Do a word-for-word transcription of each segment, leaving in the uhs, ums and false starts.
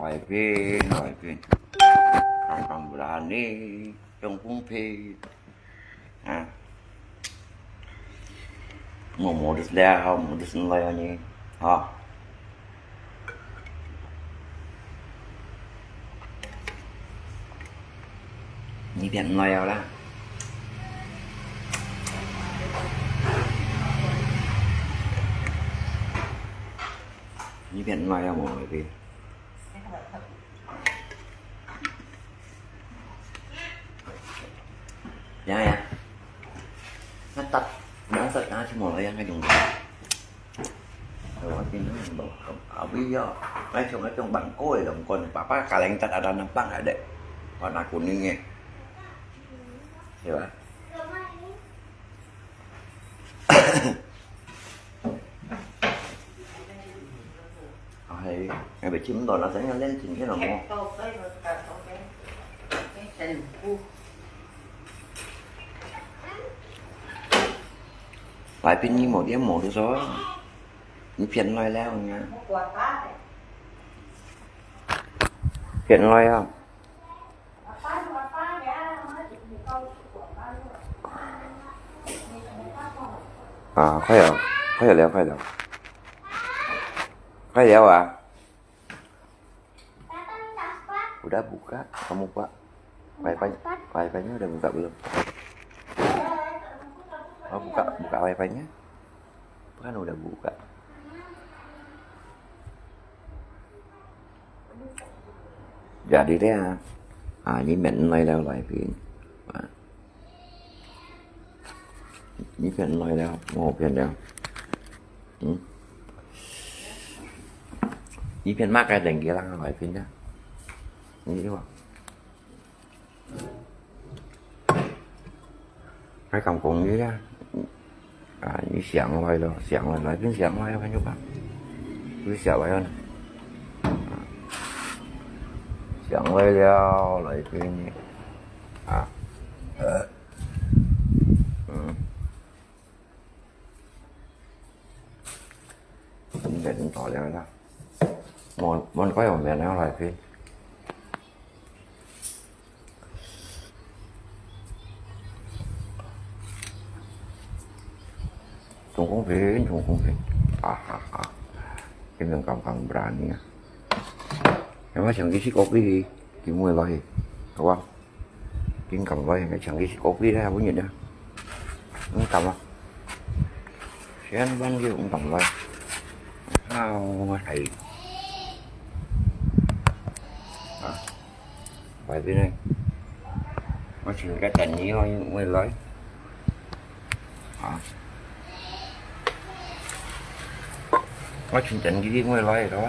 來賓，來賓，剛剛不然呢，用公平啊，我無得了，無得來啊你，哈。你變來了啦。你變來啊，無來賓。 Ya, ya. Natap, natap, natap mo yang kayong. Awa, tin, abi ya. Ay, chong, ay, chong, bangko, eh, dong kon. Papa, kaleng tat ada nampang ada. Warna kuning, eh. Di ba? Ay, ay, ba, chim to, nasa niya, len, chim, chim, mo. 來賓你無點無就說，你騙來了呢？騙來啊！啊，快了，快了，快了，快了啊！ Udah buka, kamu buka. Wifi, wifi-nya udah buka belum? Oh, buka, buka wifi-nya. Bukan udah buka. Jadi dia, ah, ini main nilai dah wifi. Ah. 你騙來了，我騙了。嗯？你騙麼个等級啦？來騙呀？你話？還敢講你呀？啊，你想歪了，想歪，來騙想歪，朋友吧。不是想歪了呢。啊，想歪了，來騙你。啊，呃。 嗯。你个真大量啦。我，我个用面料来配。总公平，总公平。啊哈哈。Ini gampang berani ah. Yang macam kisi kopi, timun lagi. Kawan. Kính cắm vay, chẳng cái có cái đấy, bố nhìn nhá. Không cắm à? Sẽ ăn bánh kia cũng cắm vay. Sao mà thầy. À, vay bên này. Mà xin cái tận như nó mới lấy. À. Nói chung chắn cái gì mới lấy đó.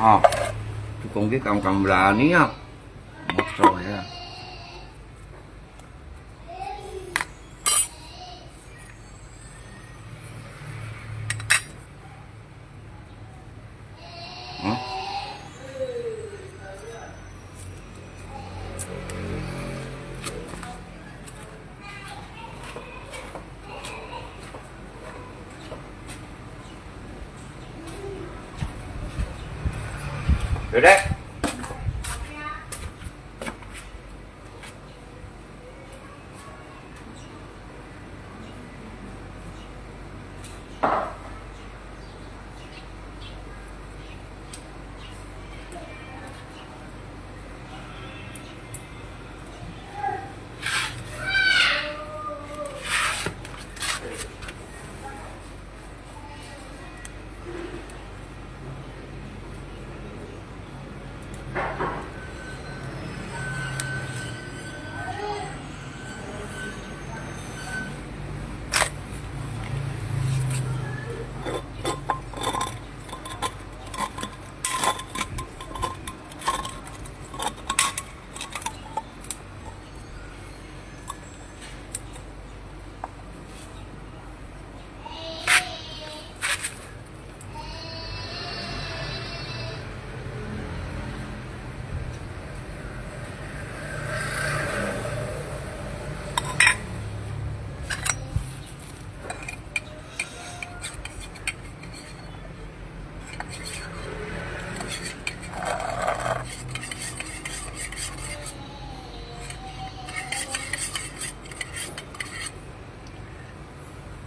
Ha, tukang dia kawan-kawan berani ah. Motor ya. Hah? Dek.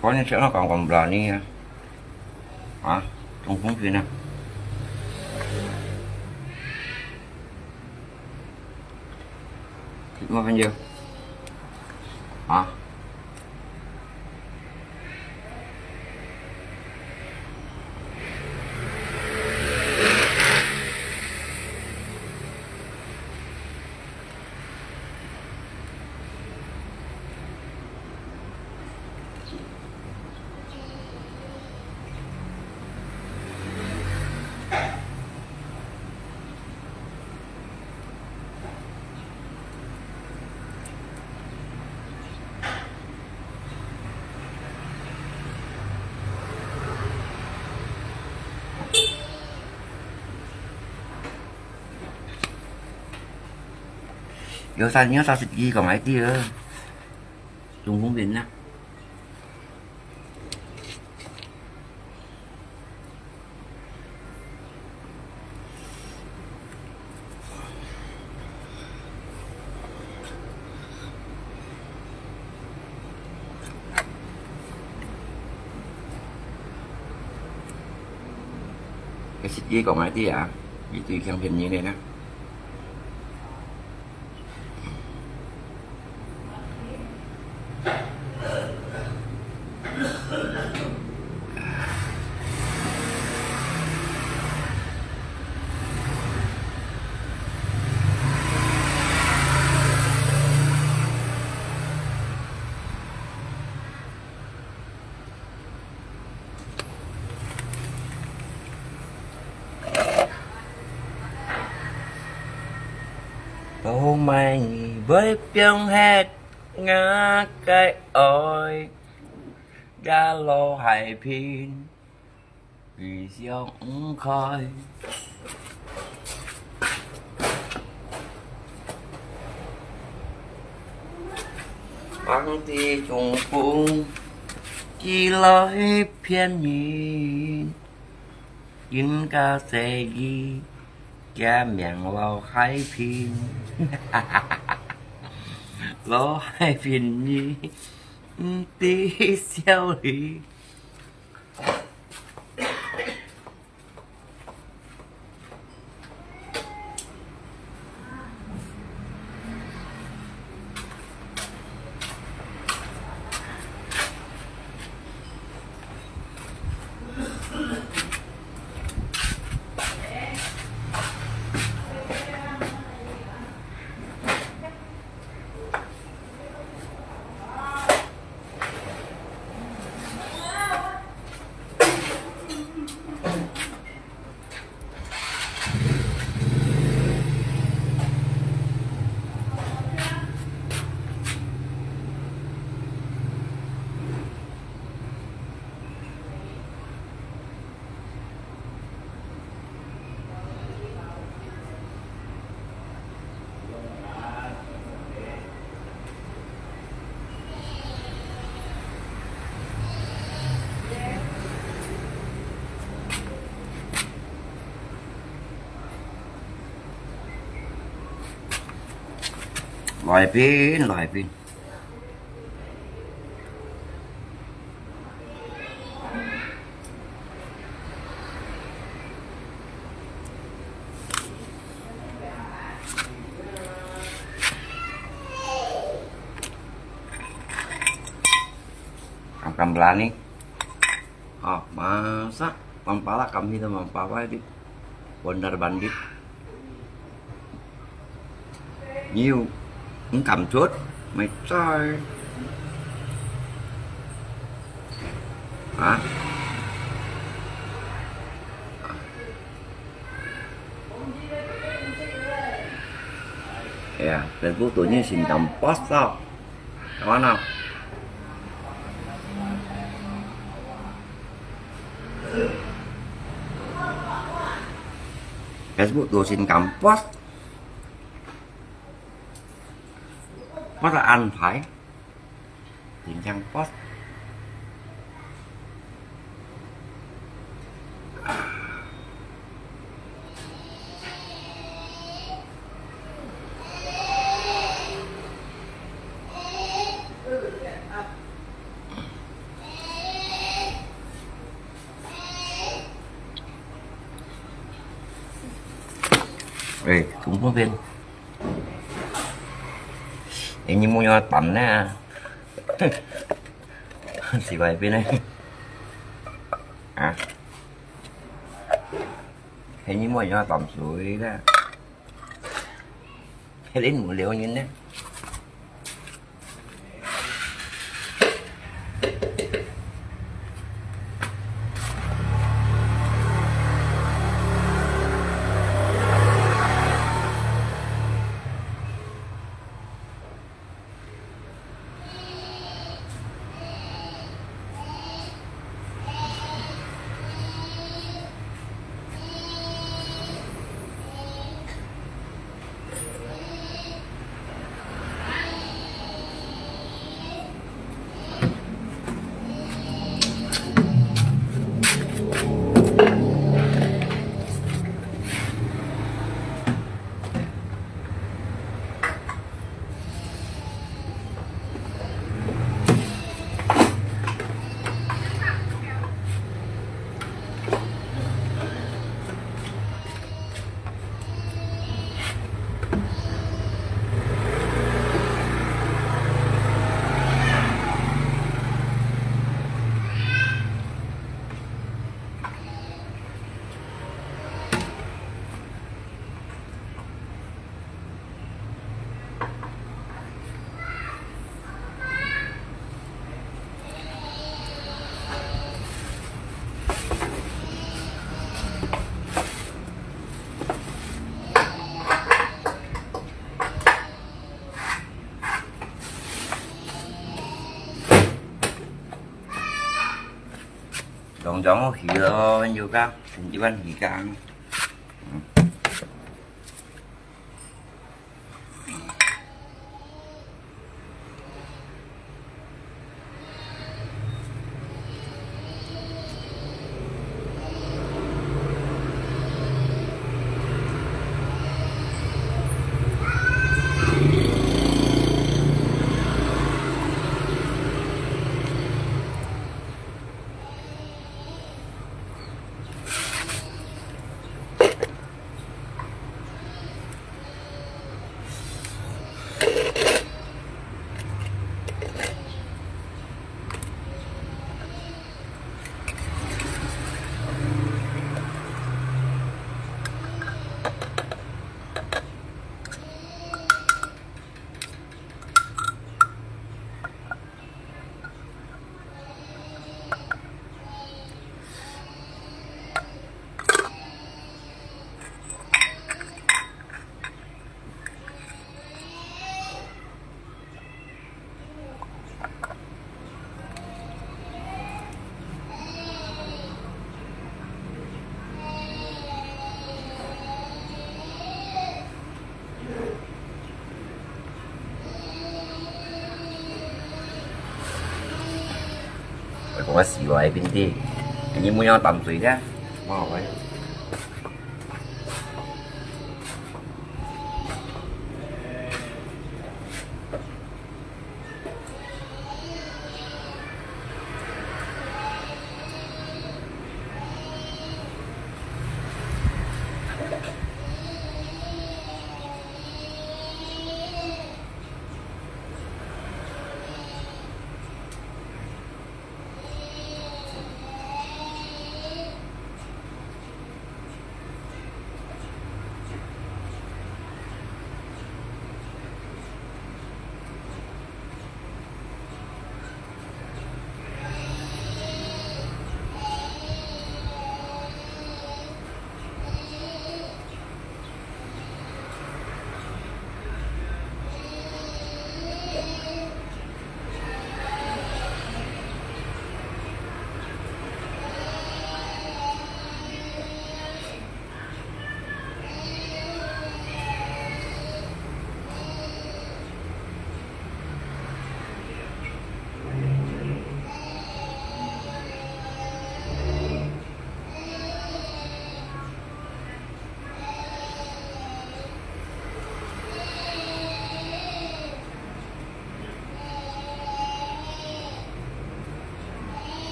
Kau ni siapa kau kau berani ya? Hah? Tungkung sini. Makan je. Hah? 有三，有三十几个买的了，总共变了。 該實際講个啲啊，你對強騙人个啦。 做麼个你會放忒𠊎个愛，也落海邊，飛翔毋開。放低中風，起來騙人。 今个世紀，革命落海邊，落海邊你毋知少年。 來賓，來賓。 Kam-kam berani. Oh, masa mampala kami tu mampala di Bondar Bandit. Niu, engkam cut, mai cai. Hah? Ya, Facebook tu ni sin tam post tau. Kawan tau. Facebook tu sin kam post. Post an phai. Chính trang post. 哎，中风病。哎，你莫要担呢。奇怪，病呢？啊？哎，你莫要担水啦。哎，你莫留人呢？ 當當好去咯，有个，一碗魚羹。嗯。 我講个死話，邊啲？你莫要擔水个，莫喂。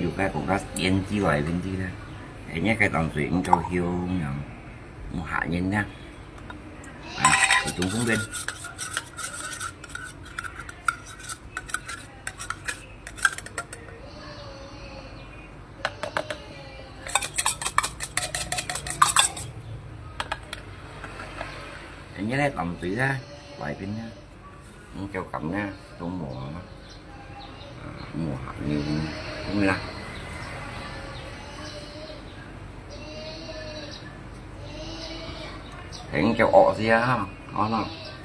有个講个胭脂來胭脂啦，哎，你个當水毋夠香樣，毋嚇人啦。啊，有種方便。哎，你个當水啦，來邊啦。 你就咁呢，都無啊，啊，無客人，咁啦。你就惡些啊，好啦，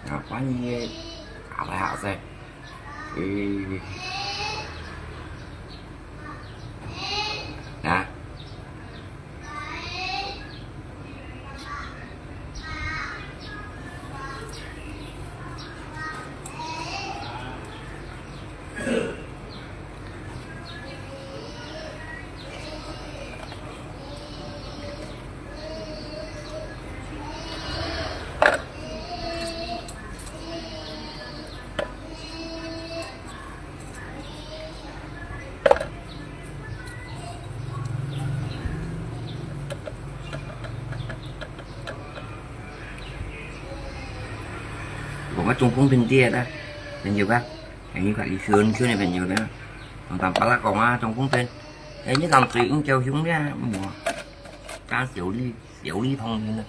啊，反正搞來下噻，誒，啊。 講个中風病啲个，朋友啊，朋友啊，你圈圈个朋友呢？同大家講啊，中風病，哎，你當水應該用个，無，加小力，小力碰你呢。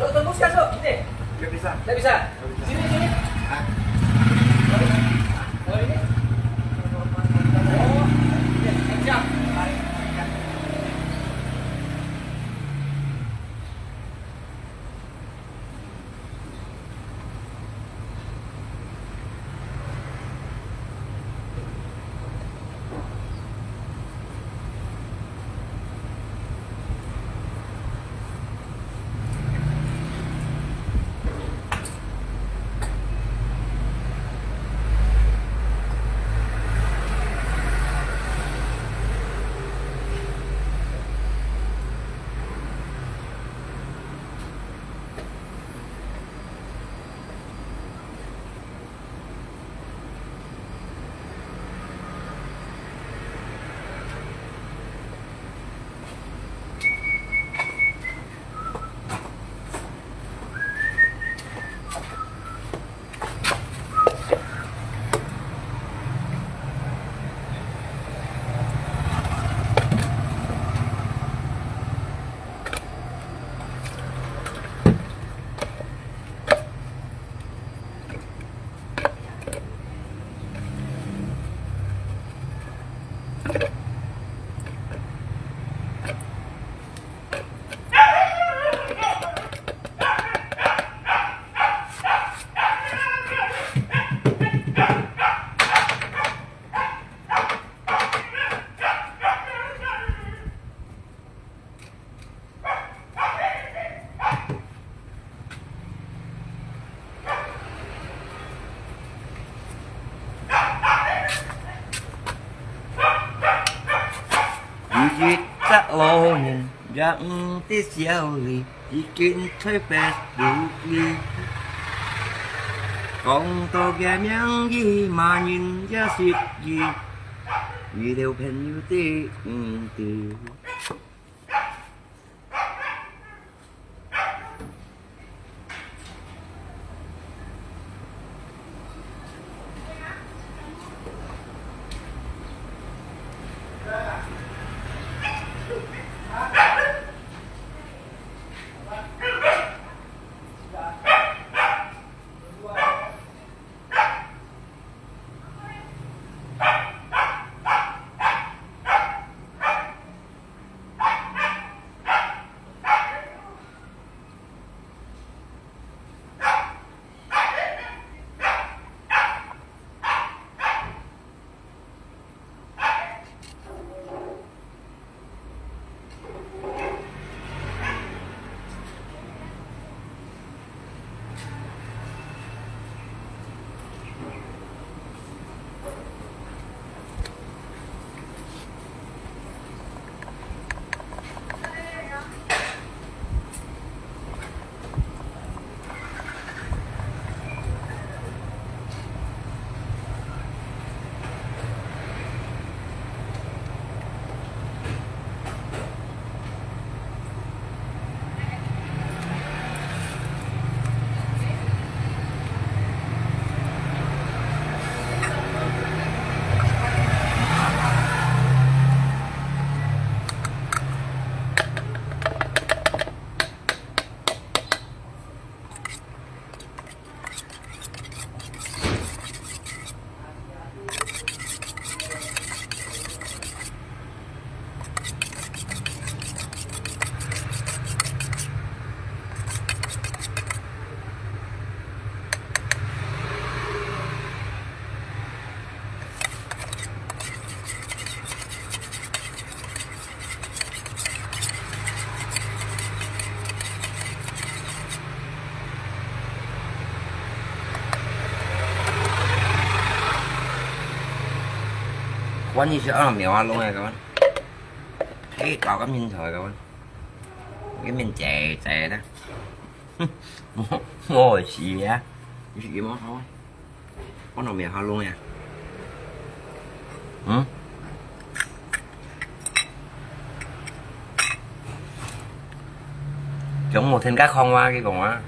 Doktor Musa, so, ini. Ya, bisa. Dah bisa? Sini, sini.有一隻老人，也毋知少年，已經在Facebook裡。講到佢名義，麼人也識佢，為了朋友的毋知。 關於係阿苗啊，弄个个，嘿，搞个面頭个，个面姐姐的，我我是啊，你是姨妈好啊。 我都無好弄呀。嗯？總無聽佢講話，佢講話。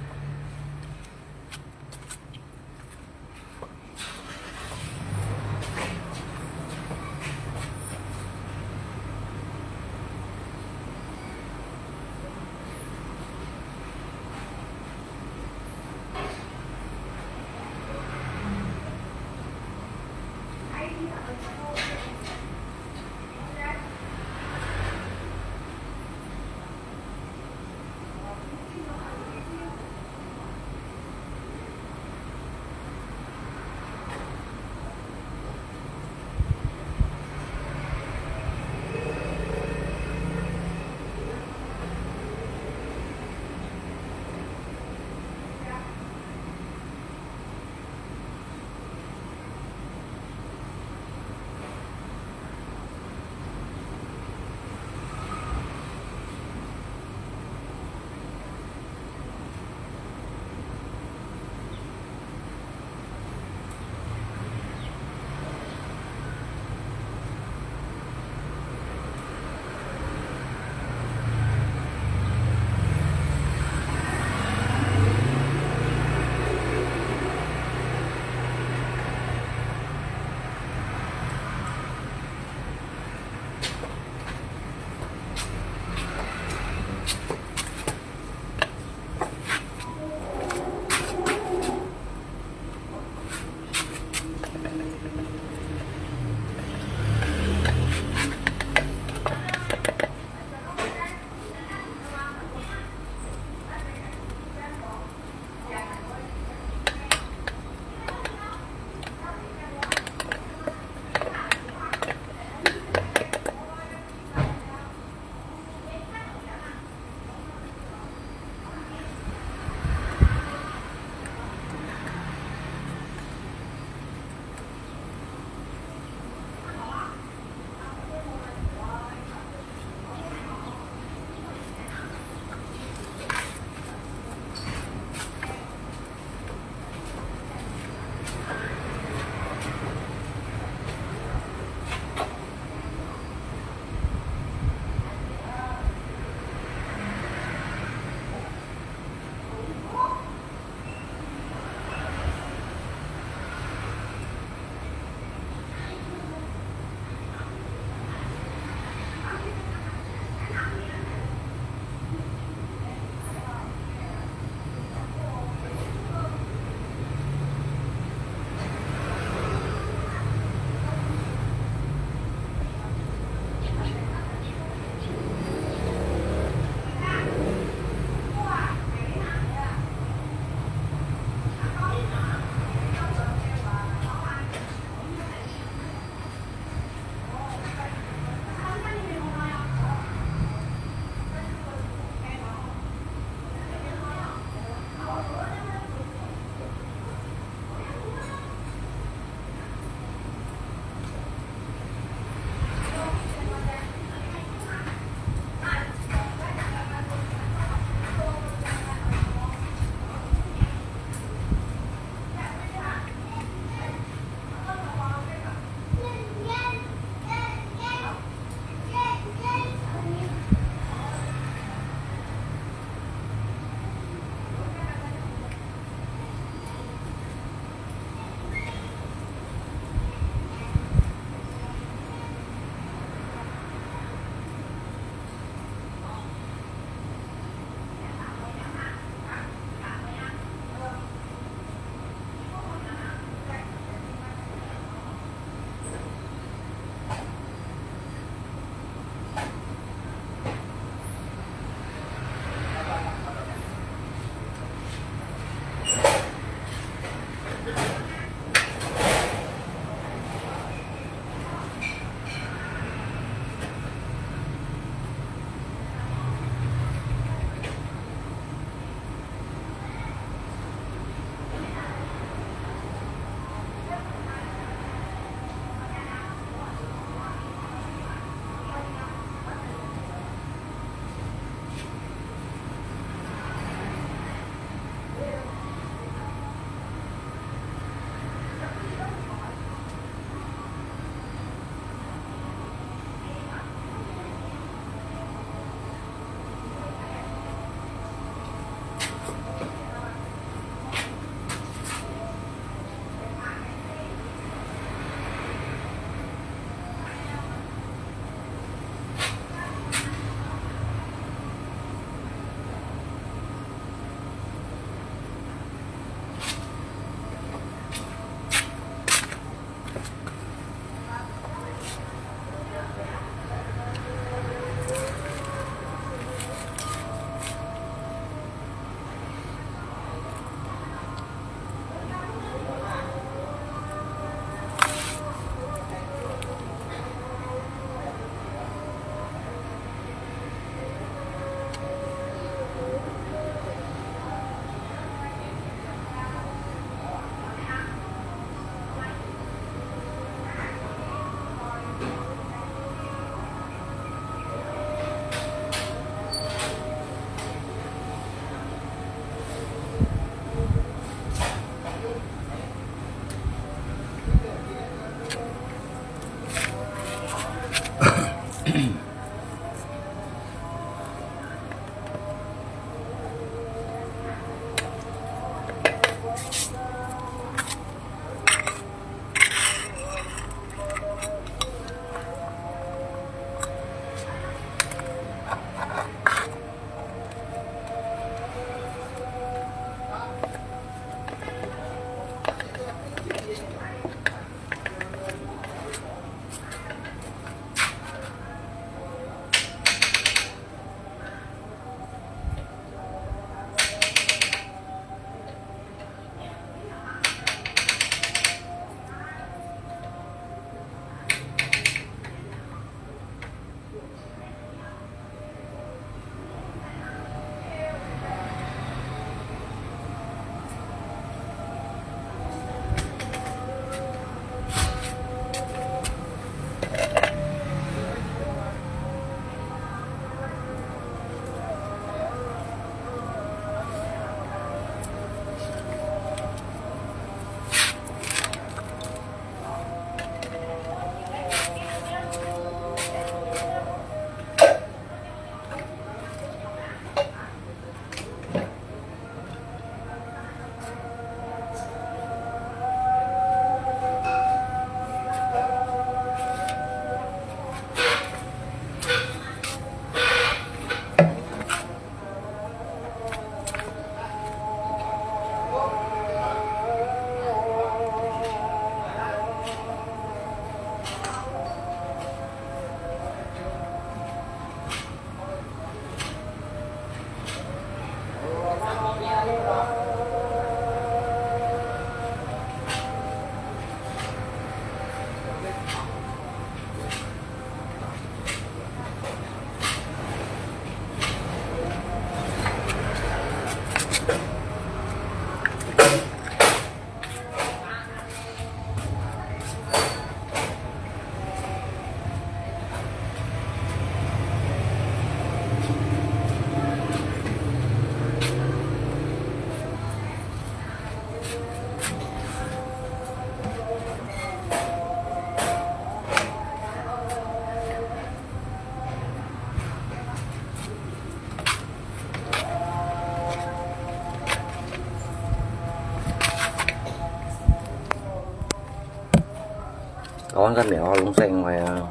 講緊咩？我攏識我啊。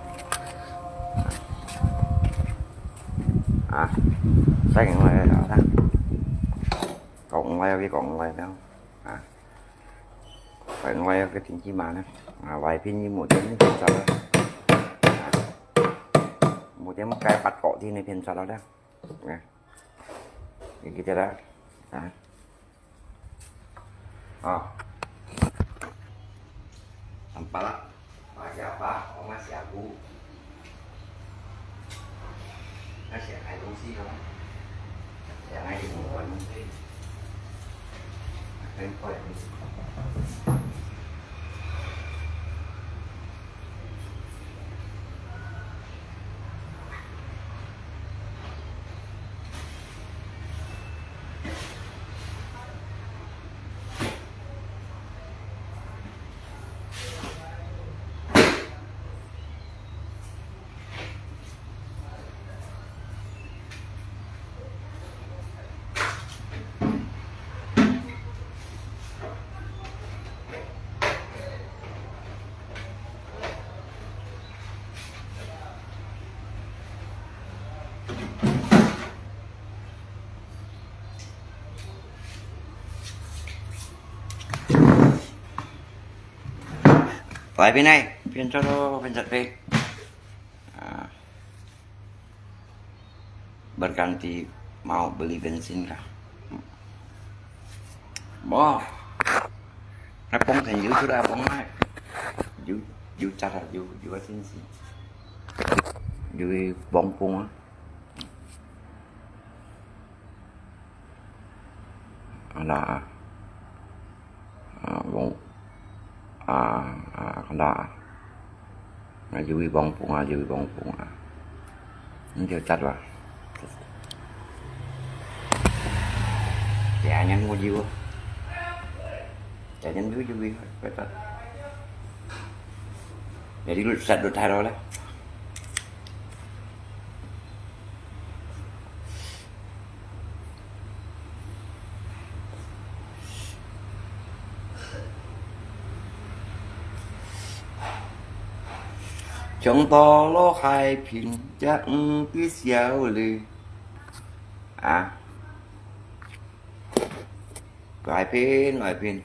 啊，識我啊，講我啊，佢講我啊，啊，講我啊，个天氣嘛呢，啊，外片你無點你變出來，啊，無點該八角天你變出來了，啊，你記得啦，啊。 啊。Nampak tak? Pakai apa? Oh, masih aku. Masih aku sih, no. Yang lain semua orang mungkin. Akan kau yang mungkin. 來，片來，片出咯，片出片。啊，berganti mau beli bensin kah? Wah, abang kan you sudah abang ai. You, you cara you, you asin sih. You bongpong ah. Ada. Ah, bông. Ah, ah, ada. Nah, jui bông pung ah, jui bông pung ah. Ini dia cat lah. Dia nyan mau jiu. Dia nyan jui jui, cat. Jadi lu sat lu thai lah. Chong to lo hai pin, jak ng pi xiao li. À. Hai pin, hai pin.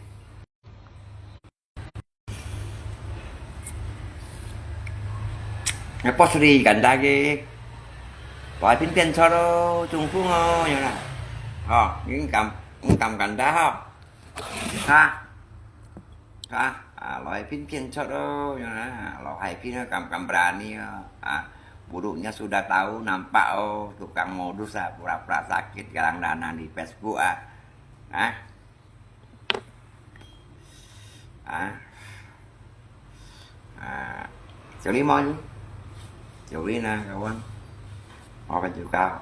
Nè, post đi ganda ge. Hai pin pian chot lo, chung phung o, yong na. Ho, ngin kam, ngin kam ganda ho. Ha. Ha, à, hai pin pian chot lo, yong na. Lo hai pin kam, kam berani o. À, buruknya sudah tahu, nampak o, tukang modus à, pura-pura sakit, kadang-kadang di Facebook à. À. À. À. Xử lý món gì? Xử lý nè, kawan. Mau kan juga.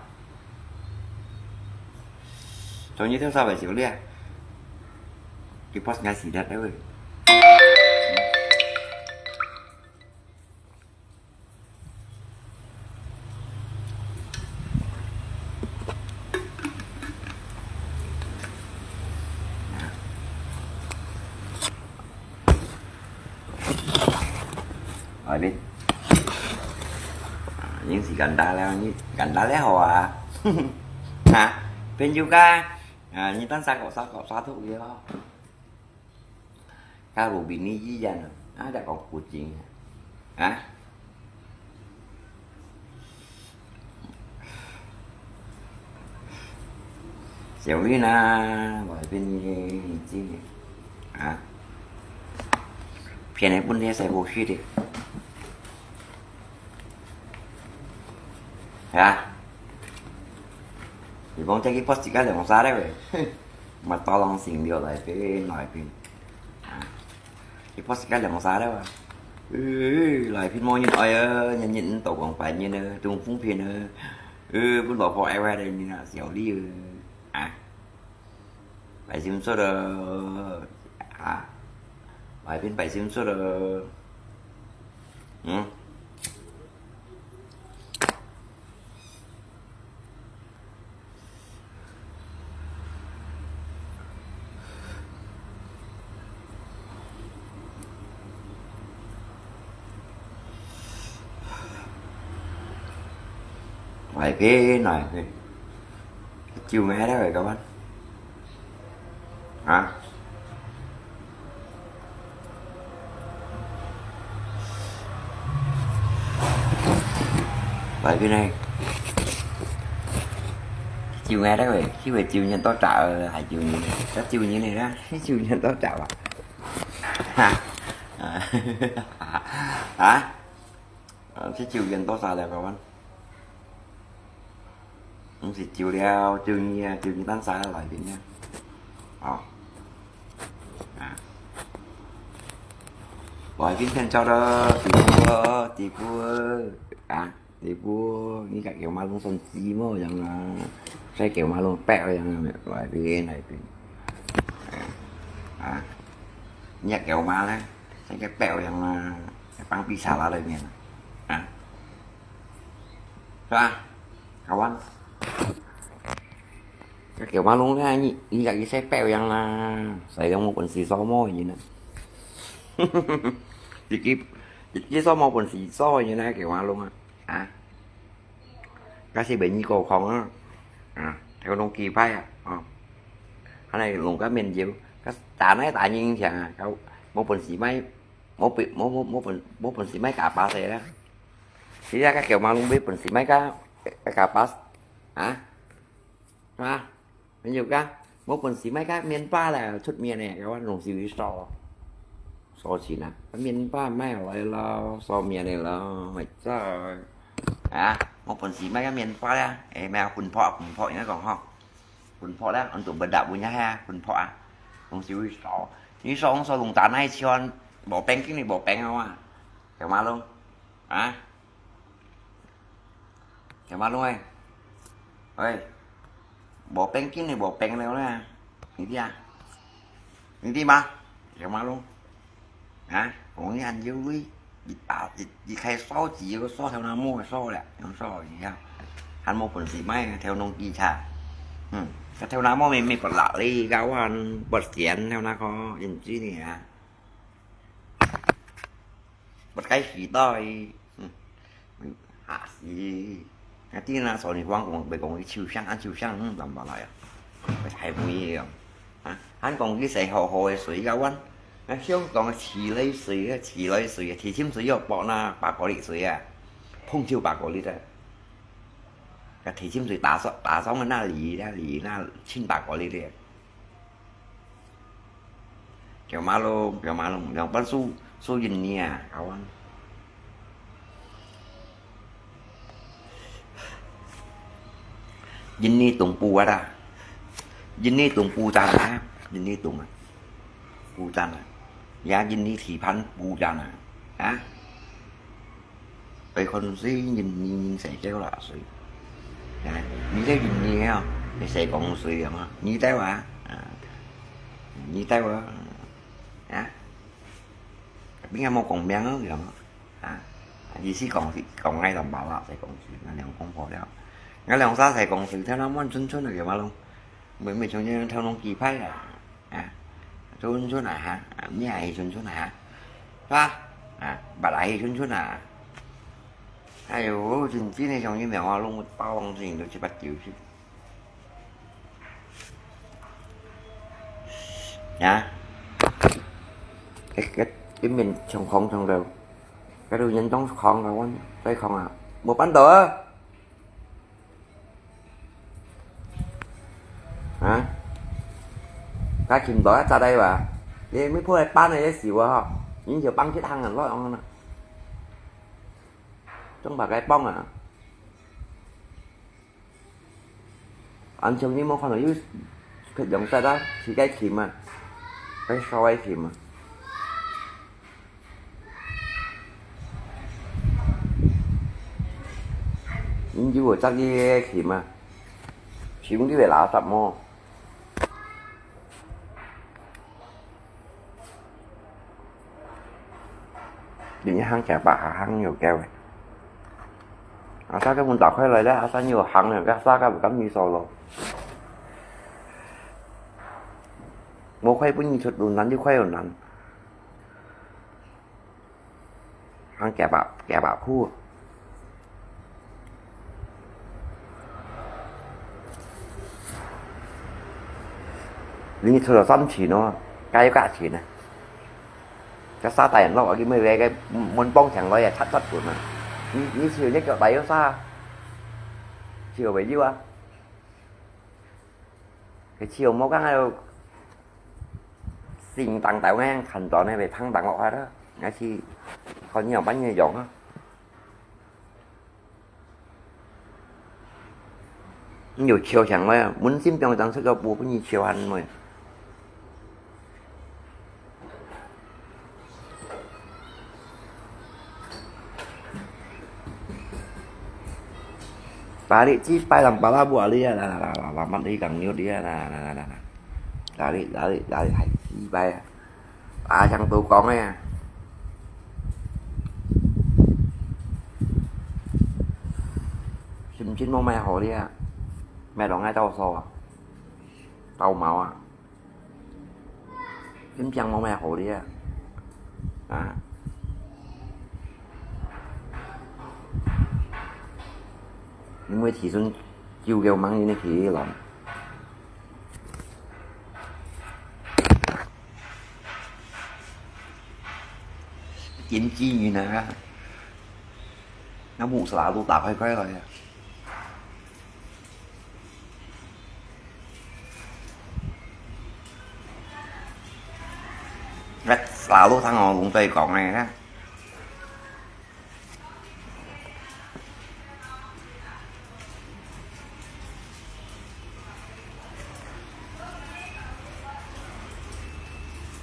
Soalnya itu sampai xử lý à? Di post nggak sih, dah tahu. Hai pin. À, những gì gần đây là, những gần đây là họ à. Hả? Pin juga. À, những tan sao có sao có sao thuộc gì đó. Kalau bini iya no, ada kau kucing. Hah? Siau Lina, wah bini cing. Hah? Pian pun dia saya bullshit deh. Ya. Ni bông chắc cái post chỉ có được một sao đấy vậy. Mà to lòng xỉn điều lại cái nói pin. À. Cái post chỉ có được một sao đấy vậy. Ừ, lại pin mô nhìn ơi, nhìn nhìn tổ quảng phải nhìn, tung phung pin. Ừ, bún lò phò ai vậy đây nhìn là xéo đi. À. Bảy sim suốt rồi. À. Bài pin bảy sim suốt rồi. Ừ. 來，別來，別。酒忒了，各位。啊？來，別呢？酒忒了，這回酒人多少，還酒人，這酒人呢？酒人多少啊？哈？啊？啊？啊，這酒人多少了，各位？ 毋係酒了，酒你啊，酒你單儕來賓啊。哦。啊。來賓聽著了，地步哦，地步哦。啊，地步哦，你甲狗馬龍算雞毛樣啊，使狗馬龍白樣啊，來賓，來賓。啊，啊，你甲狗馬咧，使个白樣啊，放比查拉裡面啊。啊。 是吧？好玩。該狗馬龍呢，你，你家己使表揚啦，使用無本事掃毛人啊。自己，自己掃無本事掃人啊，狗馬龍啊，啊。該係被你搞空啊，啊，頭腦幾歹啊，啊。還來弄个面子，該打那打人強啊，搞無本事買，無本，無，無，無本，無本事買假巴西啦。 其實該狗馬龍無本事買个，个巴，啊？啊？沒有个，無本事買个面巴啦，出面呢，个話攏係會掃，掃錢啊。面巴買來咯，掃面个咯，咪做。啊？無本事買个面巴啦，誒，買粉撲，粉撲應該講吼。粉撲啦，安到不得了哈，粉撲啊，攏係會掃。你掃掃攏打那一圈，無平，今日無平啊哇，狗馬龍。 啊？狗馬龍誒，喂，無平，今日無平了啦，你知啊？你知嗎？狗馬龍，啊？講你還有鐳，一打一，一開掃子，个掃頭那毛个掃了，用掃一下，還無本事買，頭腦幾差。嗯，个頭那毛咪，咪不落哩，个話不剪頭那個，認真个啊。 不該時代，嗯，嚇死！啊，對那所以講，講，袂講佢秋香，啊，秋香，嗯，怎麼來啊？還不一樣啊！還講佢洗好好个水个碗，啊，香港个自來水啊，自來水啊，地氈水要剝那白果粒水啊，碰就白果粒个，啊，地氈水打爽，打爽个那梨，那梨，那青白果粒个。 狗馬龍，狗馬龍，兩半數，數印尼啊，好啊。印尼東部啊啦，印尼東部站啊，印尼東啊，部站啊，也印尼地盤部站啊，啊。 愛看水，人，人，人洗腳啦，水。啊，你在人呢哦，你洗講水啊嘛，你在哇？啊，你在哇？啊，邊個無講名哦，樣啊？啊，意思講，講愛同胞啊，洗講水，那兩公婆了。那兩儕洗講水，聽到滿春春个，有嘛咯？ 每，每種人頭腦幾歹啊，啊，春春啊哈，啊，你也係春春啊哈，是吧？啊，別來係春春啊。哎喲，真，真个像你名話攏有包裝，真都七八九十。啊？一，一，一面像空像肉，該度人當空个，我再空啊，無辦到啊。 啊？該尋到一隻來吧？你，你破壞搬了也死我哈！你就搬去行啊，亂啊！總把該幫啊！安像你無看到有兩隻啊，自家尋啊，該燒个尋啊！ 你有無執你个尋啊？尋你个垃圾無？你行行吧，行行有夠个。阿三个門打開來了，阿三有行了，阿三个毋敢你掃咯。無快分你出路，難就快有難。 行行吧，行吧，苦。你出了三千哦，加一價錢啊！該沙大人落啊，佢每個个門幫牆來啊，拆拆滾啊！你你手一腳大有沙，手袂有啊？佢手無講啊，心當大个看到呢，會碰當落下啦，還是看你有半夜用啊？ 你有笑像咩？問心病當出个無分你笑還咩？Tarik si pai lam pala buat dia, lah, lah, lah, lah, lah, mat dia kang nyut dia, lah, lah, lah, lah, lah. Tarik, tarik, tarik, hai si pai. 啊，像都講个啊，心情無麼好哩啊，買落來鬥數啊，鬥毛啊，心情無麼好哩啊，啊，因為提升九九忙人的去了。 點知原來啊，那木沙都打開開來啊。那沙都聽我龍隊講个啦。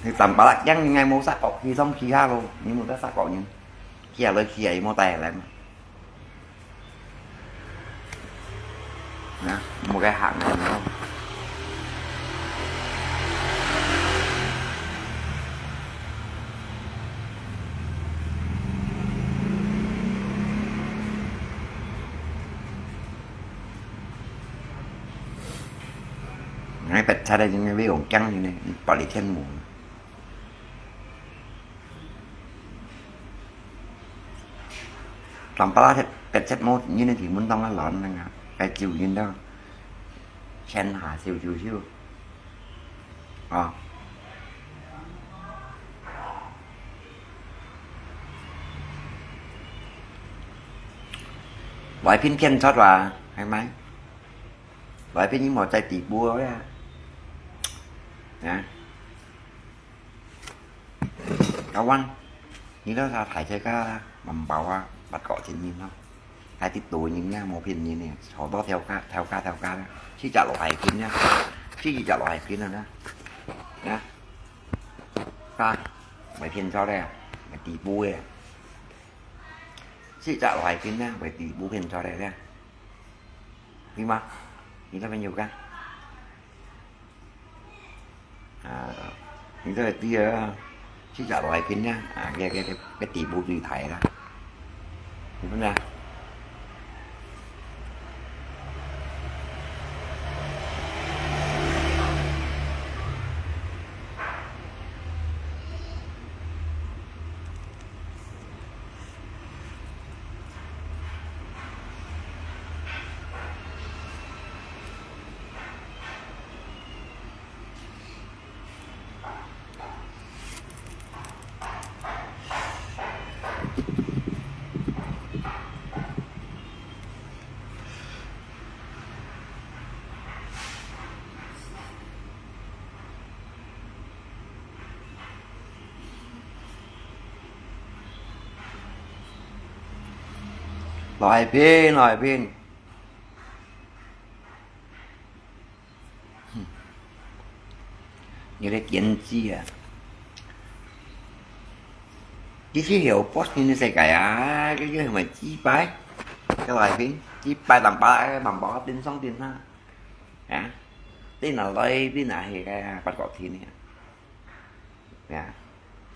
你tambah lagi，應該無殺過，佢上其他咯，你無得殺過人，佢也來，佢也無帶來嘛。啊，無該行个咯。 哎，白賊个，應該會用驚的呢，你暴力天魔。當巴拉白賊魔，你那天文當个卵那个，該救人的，天下救救救。 啊。外邊騙出話，係咪？外邊你莫再地步了呀。啊？Kawan，你都係大隻家啦，文包啊，八角錢銀咯。 還得多人呀，無騙人呢，好多條價，條價，條價啦，四隻六十斤呀，四隻六十斤了呢，啊，啊，會騙錯了，會地步个，四隻六十斤呀，會地步騙錯了呢，對嗎？你那邊有看？ 啊，你這个第二，四隻六十斤呢，啊，該，該，該，該地步最大啦。你看啊。 來賓，來賓。哼，你个堅持啊！這是有發生个世界啊，這个係咪幾擺？這來賓，幾擺人把，人把頂上頂下，啊？頂下來，頂下去个八角天呢。 呀，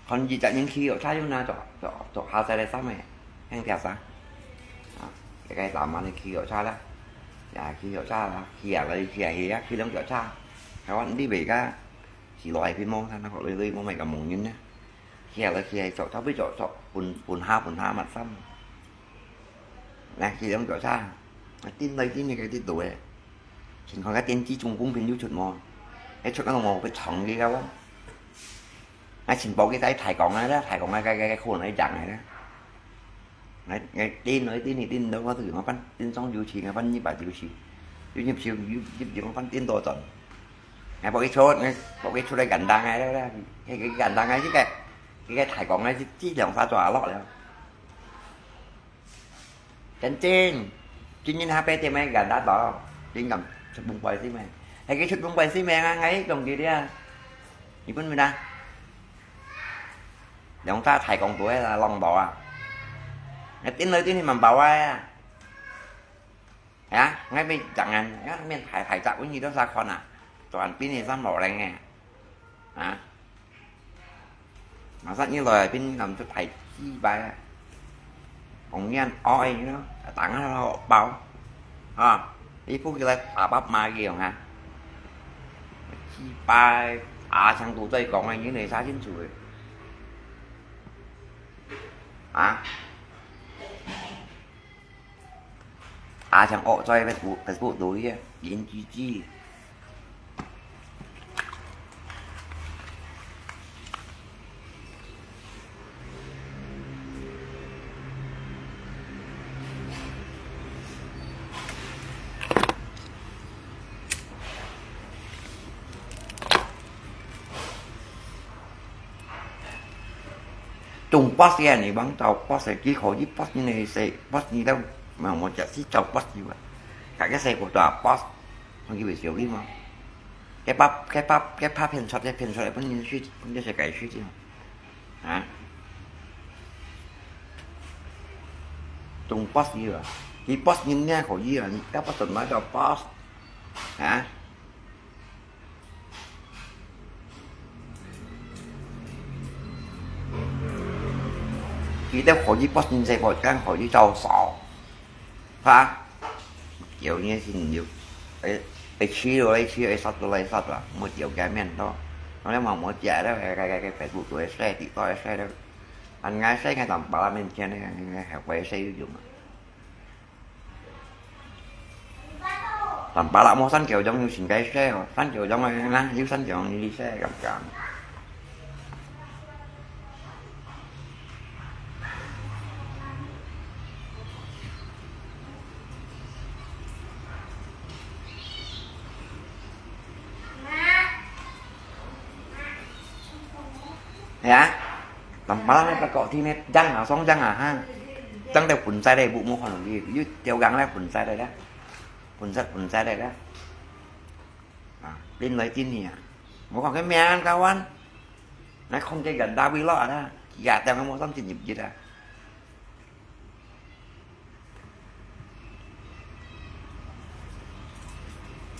看一隻人騎腳車樣啦，著，著，著下細个衫个，輕條衫。啊，這个男人騎腳車啦，呀，騎腳車啦，騎下來，騎下去啊，騎兩腳車。台灣你袂个，是來去摸，看那個來來摸，乜个摸人呢。騎下來，騎下去，著，著，著，著，分，分下，分下，抹衫。 來，去兩腳車，啊，頂來頂去，該啲路个。先看下電視中共片有出無？該出个都無去創个个哇。𠊎尋寶佢在大江个啦，大江个个个个可能會贏个啦。𠊎𠊎盯來盯去，盯到我都有辦，盯上有錢，𠊎辦一百九十，有入手有入入，𠊎辦盯多轉。𠊎寶佢出，𠊎寶佢出來簡單个啦，該个簡單个，這个這个大江个，這這兩三抓落了。 真正，今年下八點个簡單到，真敢出崩壞性命。係佢出崩壞性命啊，𠊎用佢啊。日本人啊，兩隻大公度个浪到啊，𠊎頂來頂去蠻飽啊。啊，𠊎咪講啊，啊，面大大隻，阮遇到啥款啊，做人變个三毛零个。 啊？Masa你來變làm出大雞巴啊？講人愛你咯，打下落包。啊，你不給他打爸媽用啊？雞巴，阿強都在講啊，你哪查清楚个？啊？ 阿強惡在Facebook，Facebook肚个，林居居。中boss个，你往到boss个，佢可以boss你个事，boss你都，嘛，我就係做boss你啊。大家細个都boss，我以為小弟嘛。該把，該把，該把騙出，該騙出來，分人去，分這些改去的。啊？中boss个啊，佢boss人也可以啊，你要不怎麼叫boss？啊？ 佢兜可以幫你這個，更可以做手，哈？有呢，係有，誒，誒，試落來試，誒，殺落來殺啊，無條件面多。我咧望無食咧，該該該該Facebook都會晒，地都會晒咧。恁樣晒，該當巴拉面前咧，該該還會晒有用啊？ Tanpa lak mo san kiau jong yung singkai se, oh. San kiau jong na, yung san kiau jong ni se, kam kam. Ya, tampal na pagkok ti ne, jang ah, song jang ah, ha. Jang deh pun sai deh, bu mo hon di, yu tiau gang deh pun sai deh dah. Pun sai, pun sai deh dah. Ah, tin lai tin ni ah. Mo kong ke mian kawan. Nai kong ke gan da wi lo ah dah. Kia tiau mo sam tin yip yip dah.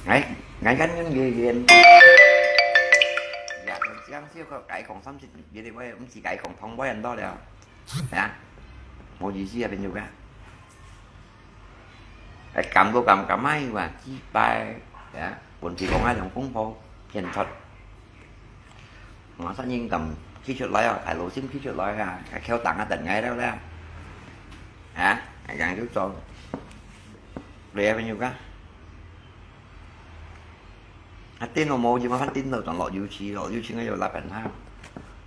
Ngai, ngai kan ngan ngai yen. Ya, kan siang siu ko kai kong sam sit, jadi wai, mesti kai kong thong wai an do liao. Ya. Mo ji si ya ben juga. Ai, kam do kam kam mai wa, ji bai. Ya, pun si kong ai long kong po, pian chot. Ngõ sát nhân tâm khi chuột lái à, ai lô sim khi chuột lái à, ai khéo tặng á tận ngay đâu đó. Hả? Ai gắng chút cho. Lê ai bao nhiêu cá? Hãy tin nó mô chứ mà phát tin nó toàn lọ dữ chi, lọ dữ chi ngay là bánh ha.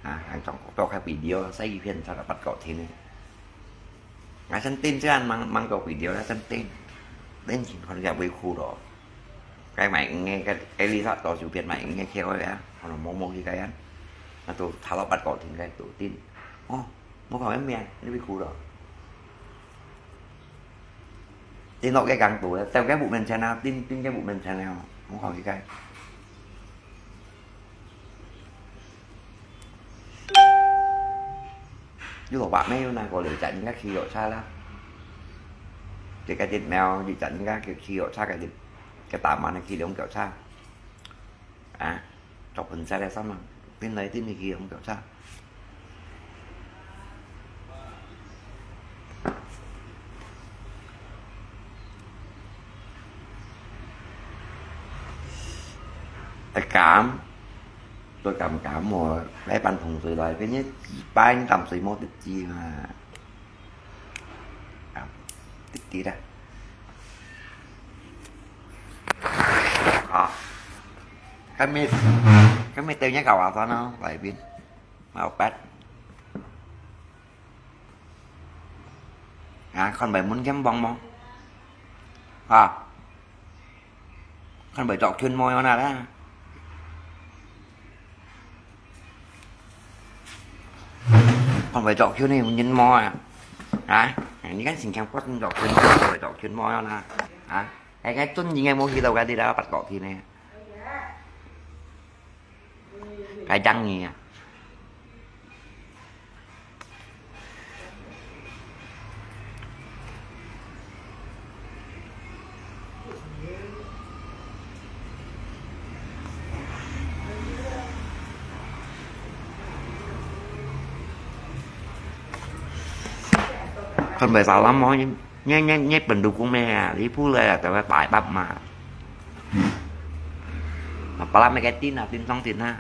À, ai trong có khai video, xây phiền sao là bắt cọ thế này. Ngài sân tin chứ ăn mang, mang cọ video là sân tin. Đến chỉnh con gà bơi khu đó. Cái mày nghe cái, cái lý do đó sự việc mày nghe theo ấy á, còn là mong mong gì cái á. Mà tôi thả lọ bắt cọ thì cái tôi tin. Ồ, mua khỏi em mèn, nó bị khu đó. Tin nó cái gắng tôi, theo cái vụ mình channel, tin, tin cái vụ mình channel, mua khỏi gì cái. Yu lok bak me yu na ko liu chak yin ka khi yo cha la. Ti ka dit mèo yu chak yin ka khi yo cha ka dit. Ka ta ma na khi liu kiao cha. À, chọc phun sai le sam ma. Tin lai tin ni khi liu kiao cha. Tại cảm, tôi cảm cảm mà lấy bàn phùng水來，跟住一班淡水無得知嘛。啊，滴滴啦。啊。該咩，該咩對人家搞啊，算咯，來賓，冇辦。啊，看會門前望無？啊，看會著裙無樣啦？看會著裙个有人無啊？啊，你看新疆發生著裙，看會著裙無樣啦？啊，哎，該尊嚴个無去到該地啦，八國天呢？ 該張你啊。看會salam哦，你，你，你，你pendukung咩啊？你不來啊，等下白白嘛。啊，把那个钉啊，钉上钉啊。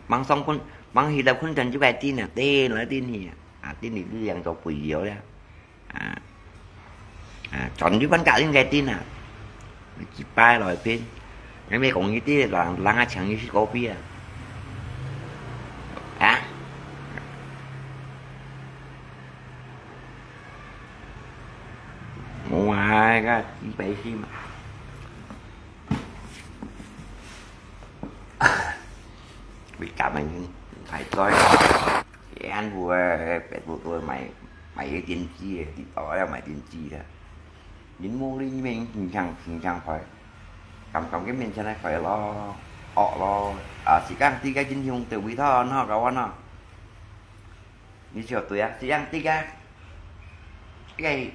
Mang song kun, mang hilap kun dan juga tin ah, tin lah tin hi. Ah, tin ni tu yang to pui yo ya. Ah, ah, chọn tu ban ka tin cái tin ah. Chỉ pai rồi pin. Yang me kong ni ti lang lang a chang ni si kopi ah. Ah. Mua ka ti pai si ma. Việt Nam mình phải coi. Cái anh vừa, cái vụ tôi mày, mày cái tin chi, thì tỏ ra mày tin chi đó. Những mô lý mình, mình chẳng, mình chẳng phải. Cầm, cầm cái mình cho nó phải lo, họ lo. À, chỉ căng tí cái chính hùng từ vì đó, nó có nó. Như chiều tuổi á, chỉ căng tí cái, cái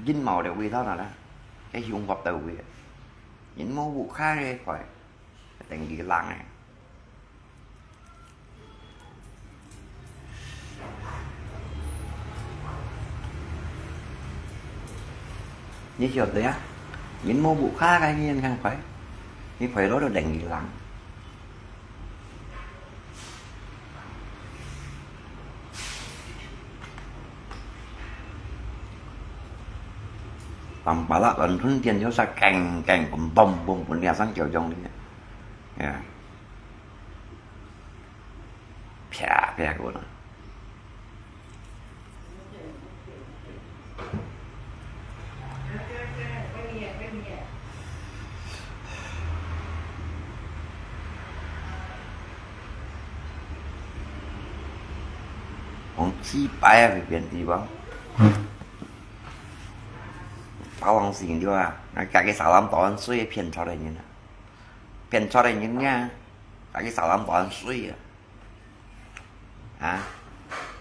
dính màu để vì đó nào đó. Cái hùng hợp từ vì. Những mô vụ khác đi phải. Tên gì lăng này. Như chiều tuổi á, những mô vụ khác cái nhiên không phải. Như phải đó là tên gì lăng. Tầm bả lạ tần thun tiền cho sa kèng kèng bùm bùm bùm bùm đèn sáng chiều dòng đi. Yeah. Pia pia của nó. Hong chi pai a, phải phiền gì bao? Bao hong xin đi à? Nó cả cái xả lắm tỏ ăn suy phiền cho đây nhìn à. Phiền cho đây nhìn nha. Cả cái xả lắm tỏ ăn suy à. Hả?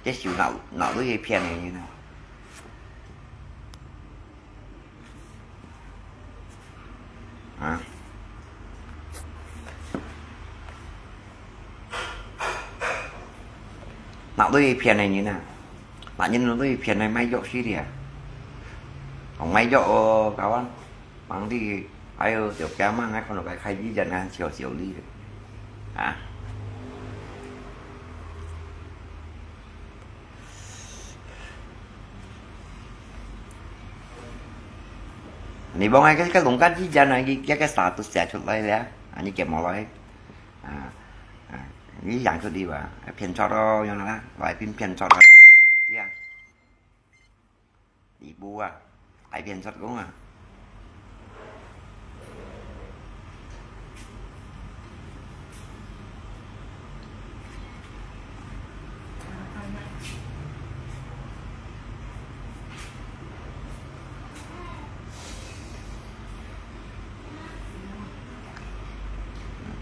Cái sự nạo, nạo lưới phiền này như nào? Hả? Nạo lưới phiền này như nào? Nạo nhìn lưới phiền này máy dọc xí đi à? Còn máy dọc, ờ, cao ăn. Mang đi, ai ơ, tiểu kéo mang ngay con nó cái khai dí dần ăn chiều chiều đi. Hả? Ni bông ai cái, cái lồng cắt dí dần này, cái, cái, cái xả tụt xẻ chuột lấy lẽ. À, như kiểu mỏ lấy. À, à, ní yàng chuột đi bà. Phiền cho đó, như nó, vài pin phiền cho đó. Kia. Đi bùa, ai phiền sót cũng à.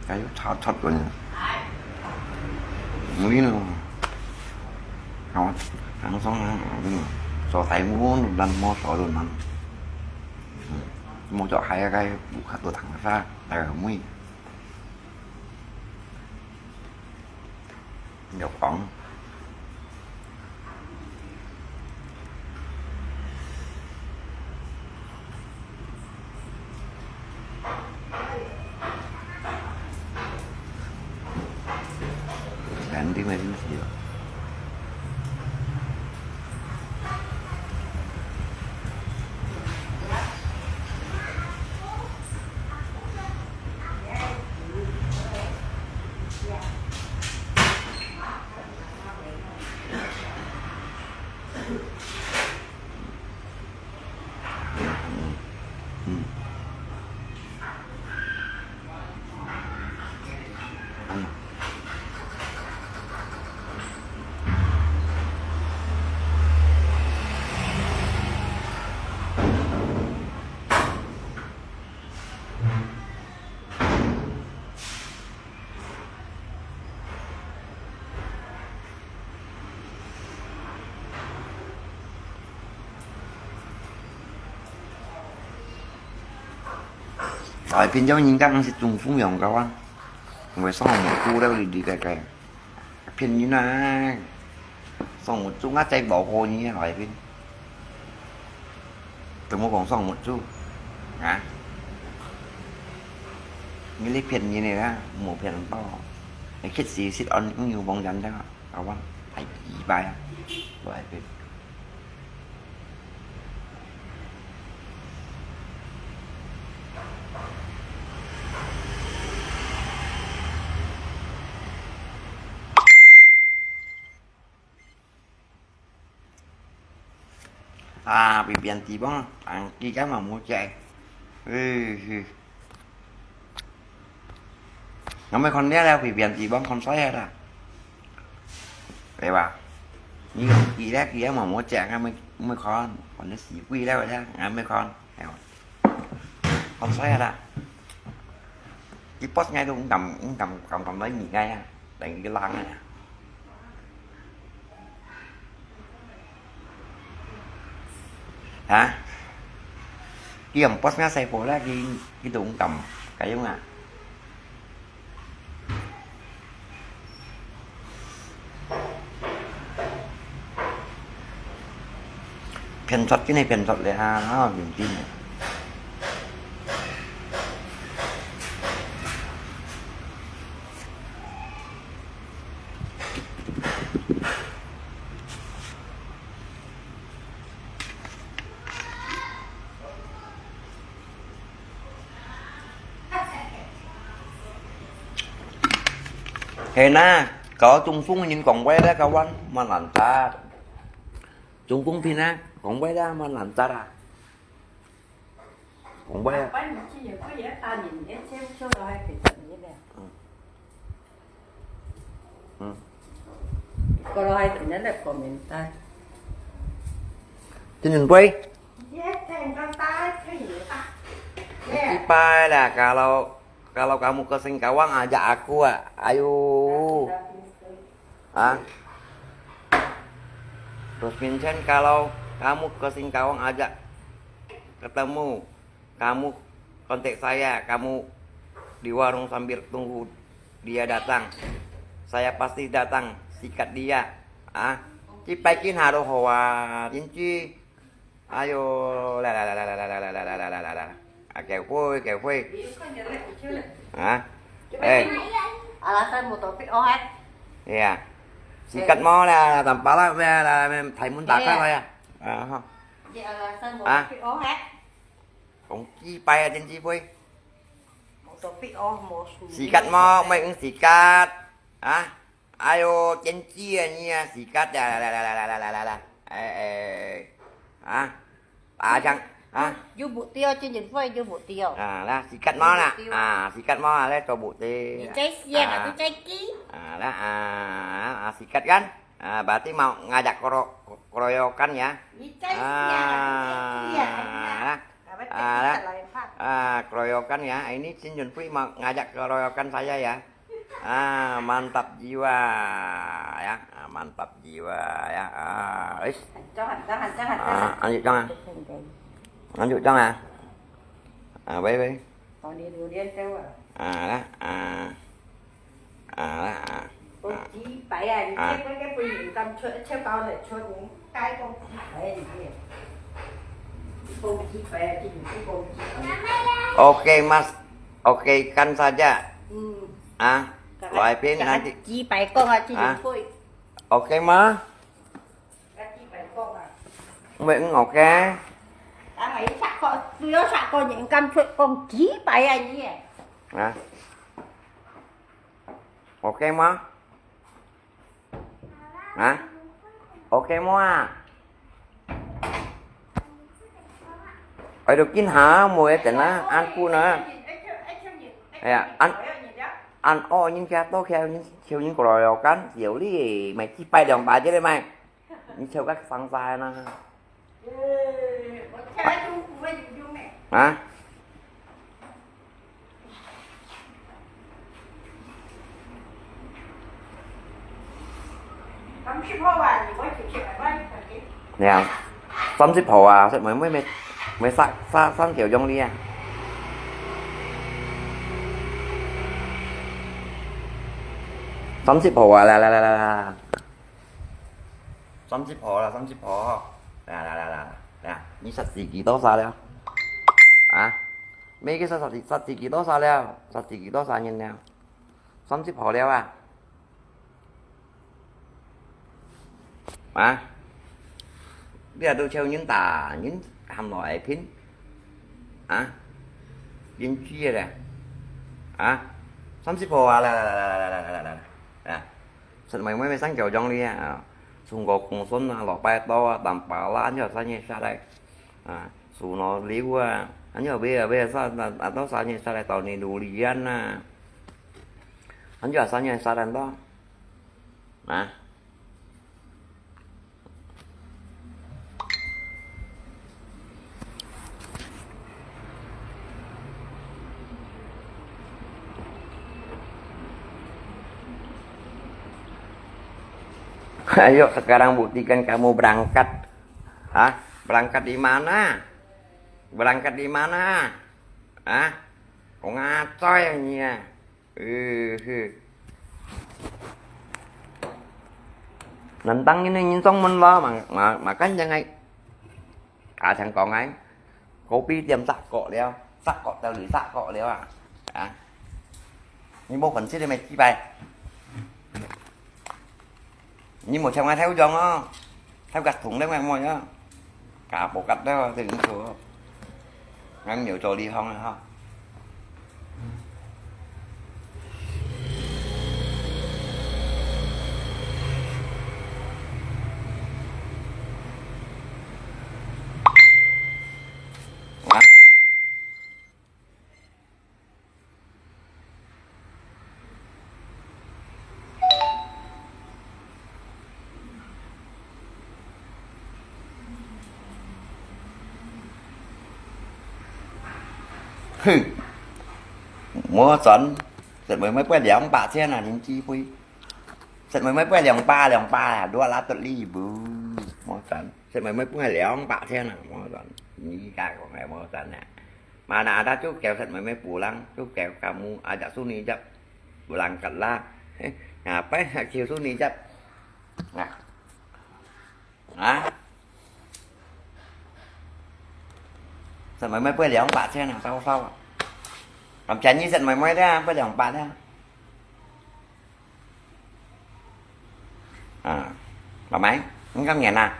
Cái tháo thoát của nó. Mũi nó. Nó, nó sống nó, nó, nó. Sổ tay mũi nó lăn mô sổ đồ nó. Mô cho hai cái bụi khát đồ thẳng ra, tay ở mũi. Nhập khẩu. Gắn tiếng này tiếng gì vậy? 來，平常人家毋識中風樣个啊，因為上目珠了，你你个个，騙人啊！上目珠啊，再無好呢，來平，怎麼講上目珠啊？你咧騙人个啦，無騙到，你確實係按呢有幫人个，好吧？太奇怪啊，來平。 啊，邊邊地方，啊，佢敢嘛無借？嗯，嗯。𠊎乜看了了，邊邊地方看衰啦。對吧？你佢咧，佢也嘛無借，𠊎乜，乜看，看得死鬼了了，𠊎乜看，哎喲，看衰啦。佢boss𠊎都毋敢，毋敢，敢，敢來理𠊎啊，等佢冷啊。 Ha? Kiam boss nga sai pho la ki, ki dong kam kayong ah. Phiền thật cái này phiền thật đấy ha, nó phiền kinh. Hena, có Trung Phung nhìn cổng quay đó, kawan, mà lặn ta. Trung Phung phi na, cổng quay đó, mà lặn ta à. Cổng quay à. Ừ. Kalau hai kena nak komentar. Tunun boy. Yes, tengok tak, tengok tak. Nanti pai lah kalau, kalau kamu ke Singkawang ajak aku ah. Ayo. Ah. Terus Vincent kalau kamu ke Singkawang ajak ketemu. Kamu kontak saya, kamu di warung sambil tunggu dia datang. Saya pasti datang, sikat dia. Ah, ci pai kin ha lo hoa, cinci. Ayo, la la la la la la la la la la la la. Ah, kêu phui, kêu phui. Ah, eh. Alasan mo topi ohat. Iya. Sikat mo la, tampala la, la, la, thai mun takal ya. Ah, ha. Alasan mo topi ohat. Kong ci pai ah, Jen Ci Pui. Sikat mo, mai ung sikat. Ha? Ayo, Jen Ci ah, ni ah, sikat ya, la, la, la. Eh, eh. Ha? Ba chang, ha? Yua mục tiêu, Jen Ci Pui, yua mục tiêu. Ah, la, sikat mo la. Mục tiêu. Ah, sikat mo la, le to mục tiêu. Ni cai sia, ah, aku cai ki. Ah, la, ah, ah, sikat kan? Ah, berarti mau ngajak kero-, keroyokan ya? Ni cai sia, aku cai ki ya, ah, la. Ah, keroyokan ya. Ini Chin Yun Pui mau ngajak keroyokan saya ya. Ah, mantap jiwa ya. Ah, mantap jiwa ya. Ah, ish. Jangan, jangan, jangan, ah, jangan. Lanjut jangan. Lanjut jangan. Ah, bye bye. Oh, ni dulu dia tahu ah. Ah, lah. Ah. Ah, ah, ah. Kong ci pai ah, ni, ah, cek kau ke pun kam chut, cek kau le chut ni, kai kong ci pai ah ni. Kong ci pai ah, ci, ci kong ci pai. Oke, Mas. Oke, kan saja. Hmm. Ah, Kak, Wai Pin Kak nanti. Ci pai kong ah, ci. Ah. Pui. Oke, Ma. Kak ci pai kong ah. Wei, oke. Kak ngai sak kok, tu yo sak kok ni, kam chut kong ci pai ah ni. Ah. Ok ma? Hả? Ok ma? Ai được kin hả? Mùi tỉnh á, ăn phu nè. Ê, ăn, ăn ô, nhưng kia tô kia, nhưng chiều nhưng có rồi, cắn, chiều đi, mày chỉ bay đường bài chứ đây mày. Ni cheu ka sang sai na. Hả? Nè, 三十號啊，食妹妹妹，妹殺殺三條用力啊。三十號啊，來來來來來，三十號啦，三十號，來來來來來，你殺自己多少了？啊？每個殺殺自殺自己多少了？殺自己多少人了？三十號了啊？啊？你也都超人打人，喊來拼啊？人知个咧？啊？三十號啊，來來來來來來來來來。 食妹妹生腳掌哩啊，中國公孫啊，蘿蔔刀啊，打把啦，恁樣生嘢出來啊，樹挪溜啊，恁樣尾啊尾啊生啊，啊，都生嘢出來，到你努力啊，恁樣生嘢出來多啊。 Ayo, sekarang buktikan kamu berangkat. Hah? Berangkat di mana? Berangkat di mana? Hah? Kau ngaco ya ni ya? 嗯哼。能當然的人上門咯，嘛嘛嘛，跟人个家常講个，咖啡店殺過了，殺過到你殺過了啊！啊！你無粉絲你咪雞掰，你無請我偷用哦，偷个桶了咪無用，假無假了，對你說，俺有做這行的哈。 哼，無賺，食妹妹分兩百千啊，零機會。食妹妹分兩百，兩百啊，dua ratus ribu。無賺，食妹妹分兩百千啊，無賺。你家講个無賺啊。Mana ada cukai食妹妹pulang, cukai kamu ajak Suni jap berangkat lah. Ngapain nak kêu Suni jap? Nah. Hah? 食妹妹分兩百千啊，收收啊。咁便宜食妹妹的啊，分兩百的啊。啊，拜拜，你咁遠啊？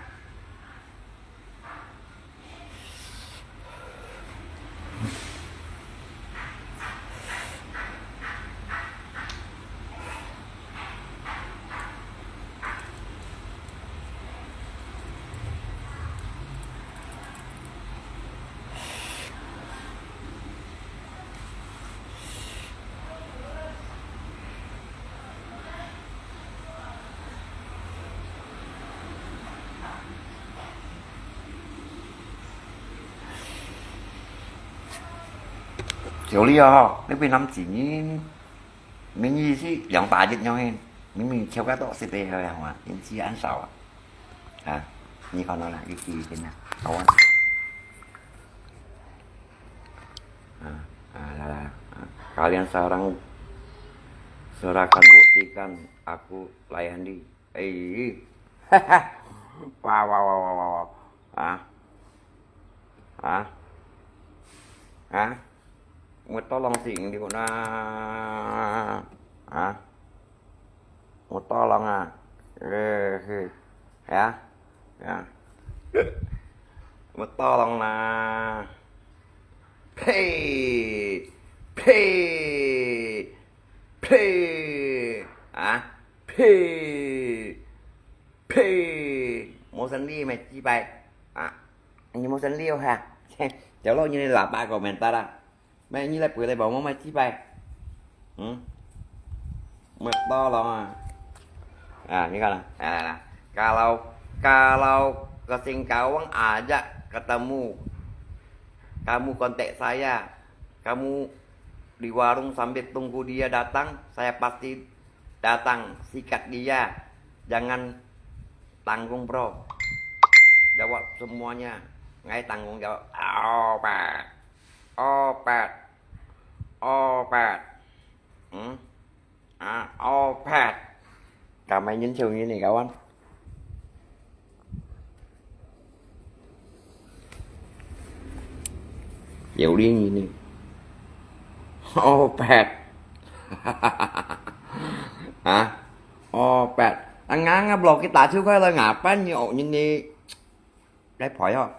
小李啊，你會諗錢，明明係兩百億樣，明明超過多十倍了嘛，你知恁少啊？啊，你看到啦，你記一下啊，好啊。啊啊，來來，啊，kalian sekarang serahkan buktikan aku layan di. Eh, wah wah wah wah wah wah. Hah? Hah? Hah? Mưa to lòng xỉn đi hụt na. Hah? Mưa to lòng à? Ê, hì. Hả? Hả? Mưa to lòng nè. Phê! Phê! Phê! Hả? Phê! Phê! Mô sân đi mày chi bài. À, anh mô sân đi hả? Cháu lo như này là ba comment ta đó. Mày như là bữa đây bảo mô mày chi bài. Ừ? Mày to lòng à. Ah, ni kan lah. Ah, lah. Kalau, kalau ke Singkawang ajak ketemu, kamu kontak saya. Kamu di warung sambil tunggu dia datang, saya pasti datang. Sikat dia. Jangan tanggung, bro. Jawab semuanya. Ngai tanggung jawab. Opat. Opat. Opat. Hmm? Ah, opat. 搞麼人頭人呢，搞啊？有理你呢？哦，白。啊？哦，白。啊，ngà ngà blok佢打手開來，ngà班你惡人呢？該牌哦。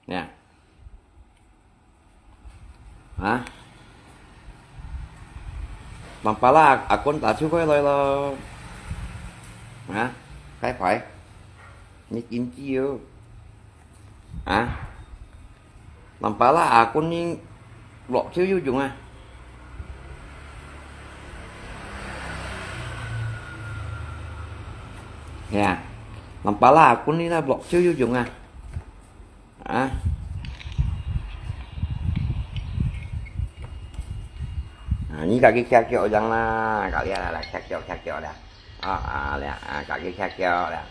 Nè. Hả? Bằng pala akun ta chu koi loi lo. Hả? Khai phải. Ni kim chi yo. Hả? Bằng pala akun ni lok chu yu jung à. Nè. Bằng pala akun ni na lok chu yu jung à. À. À, ni kaki kia kiok yang la, kaki la la kia kiok kia kiok la. À, à, la, à, kaki kia kiok la.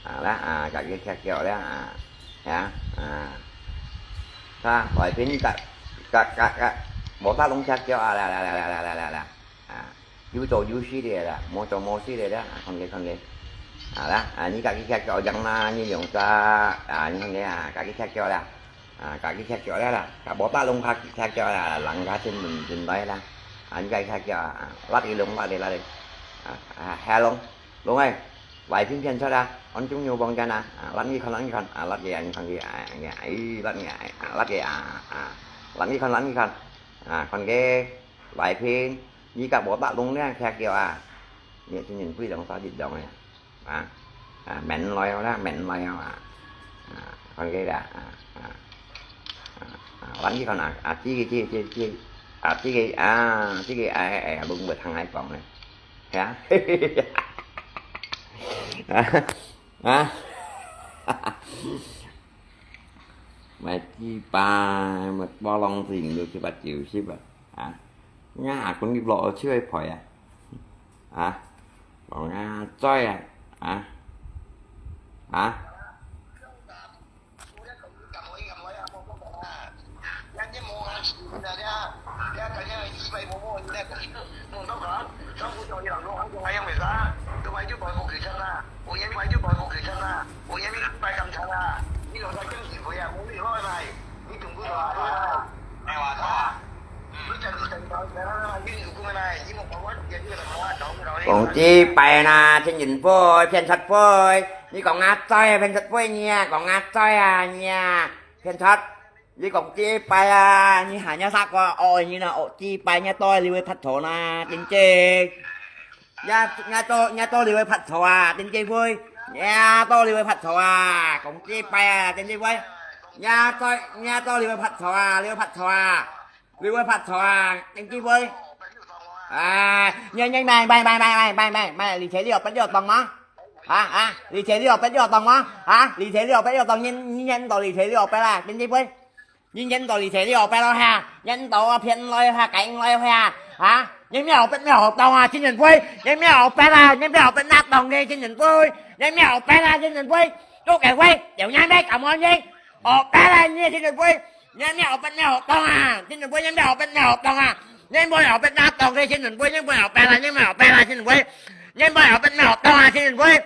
À, la, à, kaki kia kiok la. À, ya, à. Sa, hỏi bên ka ka ka ka, bộ ta lông kia kiok à, la la la la la la la la. À. 有做有事个啦，無做無事个啦，啊，看个看个。啊啦，啊，你家己吃叫樣啦，你用啥？啊，你看个啊，家己吃叫啦，啊，家己吃叫啦啦，家無打攏家己吃叫啦，人家先問問來啦，啊，你家己吃叫啊，啊，拉个攏拉个拉个，啊，啊，下攏，攏哎，外星片出啊，安中有房间啊，啊，拉你看拉你看，啊，拉个啊，你看个啊，哎，拉个啊，啊，拉个啊，啊，拉你看拉你看，啊，看个。 Lai Phiên, nyi kak botak lung liang kia kiok a. Nyi chin nyin pui dong sa dit dong ya. A, a, men loi la, men loi a. A, kon ke da. A, a, a, a, wan ki kon a, a, chi ki, chi, chi, chi. A, chi ki, a, chi ki, a, a, a, lung bơ thang ai pong ne. Ya. A, a. Mai chi pa, mai pa long ting lu chi pa chiu si pa. A. Nga kun ki blok chiu ai phoi a. A. Bảo nga choi a. A. A. Kong chi pai na, Trần Đình Phôi, phiên thật Phôi, ni kong ngã choi, phiên thật Phôi nha, kong ngã choi à nha, phiên thật. Ni kong chi pai à, ni hà nha sắc qua, ôi, ni na, ôi, chi pai nha tôi, li với thật thổ na, chính trị. Nha, nha tôi, nha tôi, li với thật thổ à, chính trị Phôi. Nha tôi, li với thật thổ à, kong chi pai à, chính trị Phôi. Nha tôi, nha tôi, li với thật thổ à, li với thật thổ à. Li với thật thổ à, chính trị Phôi. À, nha, nha, mai, mai, mai, li thế li ốc, bắt li ốc tòng mà. Hả, hả, li thế li ốc, bắt li ốc tòng mà. Hả, li thế li ốc, bắt li ốc tòng, nhân, nhân tàu li thế li ốc, bắt là, chính trị Phôi. Nhân, nhân tàu li thế li ốc, bắt là ha. Nhân tàu phiên lôi ha, cánh lôi ha. Hả? Nhân miêu, bắt miêu, tòng à, chính trị Phôi. Nhân miêu, bắt là, nhân miêu, bắt nát tòng đi, chính trị Phôi. Nhân miêu, bắt là, chính trị Phôi. Chúc cái Phôi, tiểu nha mấy, cảm ơn nhé. Ồ, bắt là, như chính trị Phôi. Nhân miêu, bắt miêu, tòng à, chính trị Phôi, nhân miêu, bắt miêu, tòng à. Nhân miêu, bắt nát tòng đi, chính trị Phôi, nhân miêu, bắt là, nhân miêu, bắt là, chính trị Phôi. Nhân miêu, bắt miêu, tòng à, chính trị Phôi.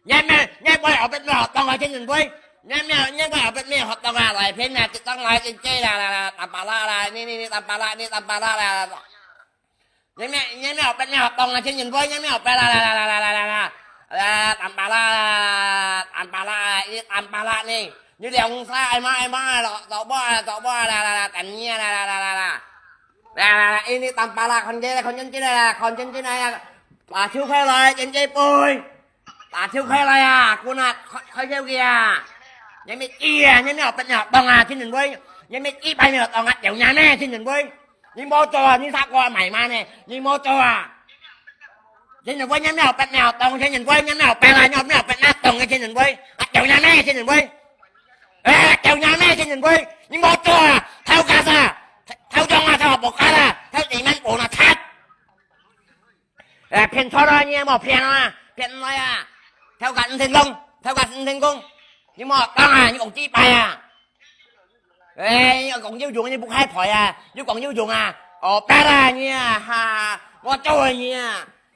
Nhân miêu, nhân miêu, bắt miêu, tòng à, chính trị Phôi. Nhân miêu, nhân miêu, bắt miêu, tòng à, Lai Phiên nè, tòng Lai Phiên chế là, là, là, tăm pà la là, ni, ni, ni, tăm pà la, ni, tăm pà la là, là. Nhân miêu, nhân miêu, bắt miêu, tòng à, chính trị Phôi, nhân miêu, bắt là, là, là, là, là, là, là. Là, tăm pà la, là, tăm pà la, ni, tăm pà la ni. Ni liang sa, ai ma, ai ma, lọ, lọ bua, lọ bua, là, là, là, tăm ni, là, là, là, là, là. Là, là, là, ini tăm pà la, khon chế, khon chân chế, là, là, khon chân chế, là, là. Bà thiếu khai lại, chân chế bôi. 打手開來啊，滾啊，開，開手機啊！你乜知啊？你乜有病啊？當啊，天天會！你乜知病啊？當啊，掉你咩？天天會！你無做啊？你殺過買嘛呢？你無做啊？天天會！你乜有病啊？當天天會！你乜有病啊？你乜有病啊？當啊，天天會！啊，掉你咩？天天會！啊，掉你咩？天天會！你無做啊？偷家啊！偷中啊！偷無家啊！偷地面補啊！賊！ 誒，騙錯了，你有無騙啊？騙來啊！頭殼毋成功，頭殼毋成功，你無講啊，你講幾擺啊？誒，你講有用，你不開牌啊？你講有用啊？哦，白啦你啊，哈，我做你啊！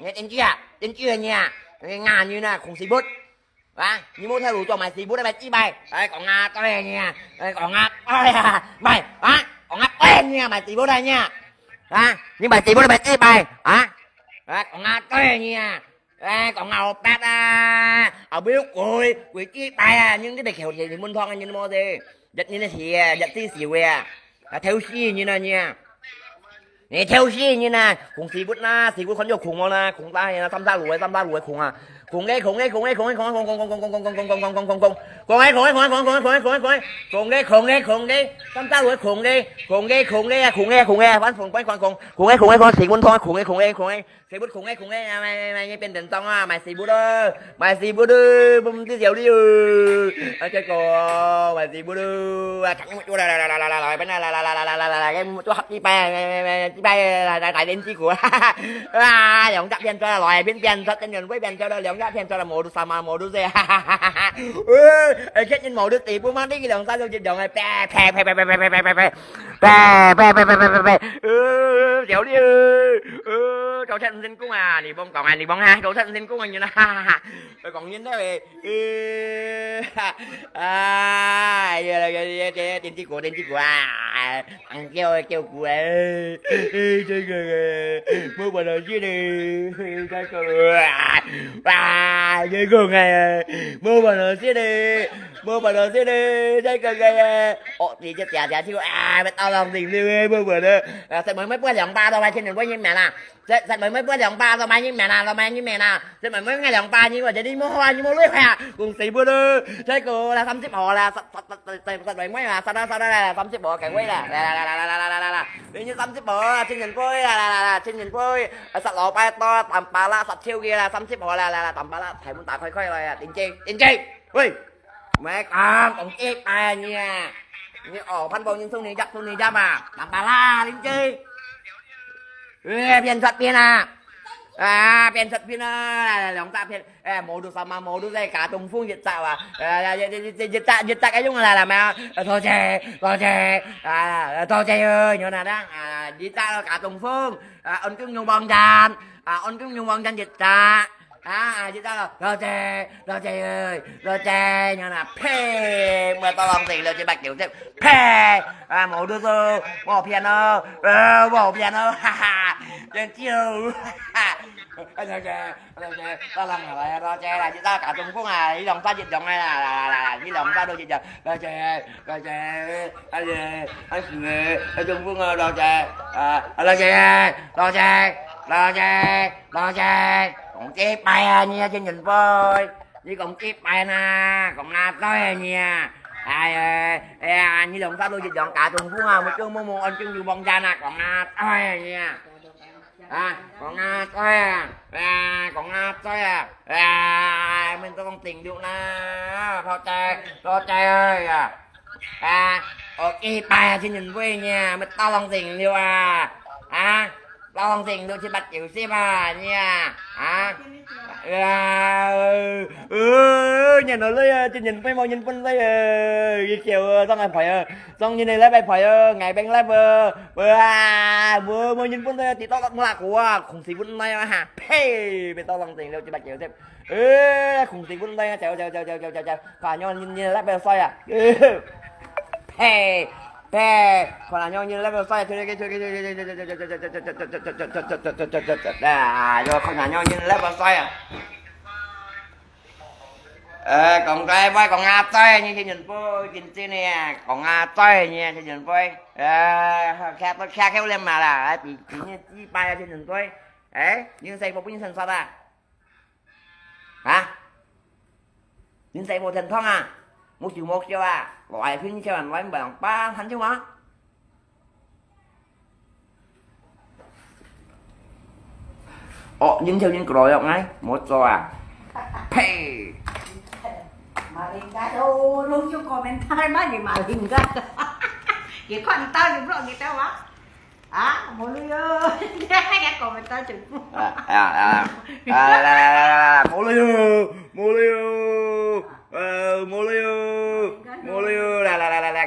你電視啊，電視啊你啊，你啊你啊，孔師傅，啊，你無頭路做賣師傅，賣雞排，哎，講啊對你啊，哎，講啊對啊，賣啊，講啊對你啊，賣師傅啊你啊，啊，你賣師傅賣雞排啊，啊，講啊對你啊，哎，講啊白啊，啊，不要鬼鬼雞排啊，你這邊口甜你問湯啊，你都無得，一年的事啊，一年事會啊，啊，偷死你啊你啊。 你偷死人啊！孔師傅啊，師傅看到孔無啦？孔大人啊，三十六个，三十六个孔啊！孔个，孔个，孔个，孔个，孔个，孔个，孔个，孔个，孔个，三十六个孔，孔个，孔个啊，孔个，孔个，翻孔，翻孔，孔个，孔个，孔个，師傅湯，孔个，孔个，孔个，師傅孔个，孔个啊，賣賣賣，變便當啊，賣師傅咯！ 賣師傅都，毋知條理哦。啊，結果賣師傅都，啊，看你做啦啦啦啦啦啦啦，變啦啦啦啦啦啦啦啦，跟做雞排，雞排，大大大連雞骨，啊，兩隻變出來，變變出，跟人會變出來，兩隻變出來，無都sama，無都係，哈哈哈哈哈。呃，而且人無都地步嘛，你兩隻都一樣个，啪啪啪啪啪啪啪啪啪。 别别别别别别别！呃，小六，呃，做出成功啊！你帮讲啊，你帮啊，做出成功啊，你啦，哈哈哈！我讲人了诶，呃，哈，哎呀，这这这电子股，电子股啊，ang叫叫股啊，哎，这个，哎，没办法，这个，这个，哇，哇，这个哎，没办法，这个。 無辦法先咧，再看看啊。哦，你就定定手啊，要到人定了，無辦法啊。啊，食妹妹分兩百多塊錢，你會認命啊？食食妹妹分兩百多塊認命啊，多塊認命啊？食妹妹愛兩百，你或者你無好啊，你無鐳啊，公司不咯。再過啦，三十號啦，十十十十十十妹妹啦，十啦十啦啦，三十號開會啦，啦啦啦啦啦啦啦啦啦。你三十號啊，千元杯啦啦啦啦，千元杯，啊，十老闆多，淡薄啦，十triệu个啦，三十號啦啦啦，淡薄啦，大門打開開來啊，定金定金。 喂，莫講講雞排啊你啊！你哦，潘寶英送你一送你一嘛，淡薄啦，零雞。哎，變出片啊！啊，變出片啊！兩隻片，哎，無都sama，無都在假東風一隻啊！哎，一隻一隻个用啦啦嘛！多謝多謝啊！多謝哦！有哪樣啊？一隻假東風啊！安公用網站啊！安公用網站一隻。 啊，啊，就到了，多謝，多謝，多謝，你看啦，呸，無到浪費了，七百九十，呸，啊，無讀書，無騙哦，呃，無騙哦，哈哈，真笑，哈哈，多謝，多謝，到浪費了，多謝啦，就到假中風啊，你兩三日中的啦，啦啦啦，你兩三日就中，多謝，多謝，哎呀，哎死了，哎中風啊，多謝，啊，多謝，多謝，多謝。 老姐，講雞排啊，你啊，真人杯，你講雞排啊，講阿呆啊，你啊，哎呀，哎呀，你兩隻都一樣假中風啊，目中摸摸，安中有望人啊，講阿呆啊，你啊，啊，講阿呆啊，啊，講阿呆啊，啊，面都講定六啦，老姐，老姐哎呀，啊，哦，雞排啊，真人杯呢，乜到浪定六啊，啊。 老王定到七八九十啊，你啊，啊？啊，呃，呃，你老妹啊，今年飛毛人分飛啊，一條啊，上海牌啊，上年的禮拜牌啊，外邊禮拜啊，哇，無，無人分飛啊，跌到落木拉股啊，空氣分飛啊，哈，呸，被到王定到七八九十，呃，空氣分飛啊，走走走走走走走，看你，你，你禮拜衰啊，呃，呸。 Bè, kho nà nyo nyi lep lo sai, thoi ke, thoi ke, thoi ke, ah, yo, kho nà nyo nyi lep lo sai à. Ê, kong trai bai, kong a trai, nyi thiên nhân bôi, tin tin nè, kong a trai, nyi thiên nhân bôi. Ê, khe, khe, khe lem mà là, ê, bị, bị như chi bai thiên nhân bôi. Ê, như sai, bộ, như sai sao ta? Hả? Những thầy bộ thần thông à? Một triệu một triệu à? Loại phim như thế là nói bằng ba tháng chứ mà. Ồ, những theo những cái loại ngay, một triệu à? Phe. Malinga, ô, luôn yung commentary mà gì Malinga. Kì con tao thì bro, kì tao mà. Hả? Mô lui ơ. Cái comment tao chụp. À, à, à. À, là, là, là, là, là. Mô lui ơ. Mô lui ơ. Ờ, mô lui ơ. Mô lui ơ. Là, là, là, là, là,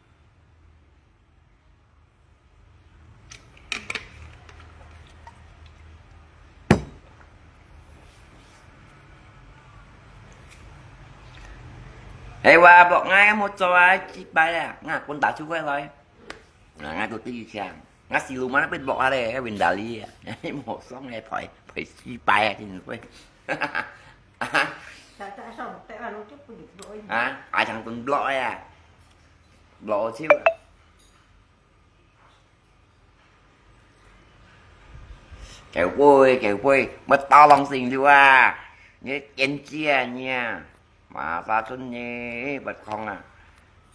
哎，我blog𠊎無做啊，幾擺啊，𠊎本打出過來。啊，𠊎都第一槍，𠊎死路嘛，那邊blog啊咧，該window啊，無爽个，賠，賠幾擺啊，真係會。啊，啊，啊，像本blog个啊，blog手啊。 各位，各位，乜打冷靜了啊！你堅持啊你啊，馬上春你不空啊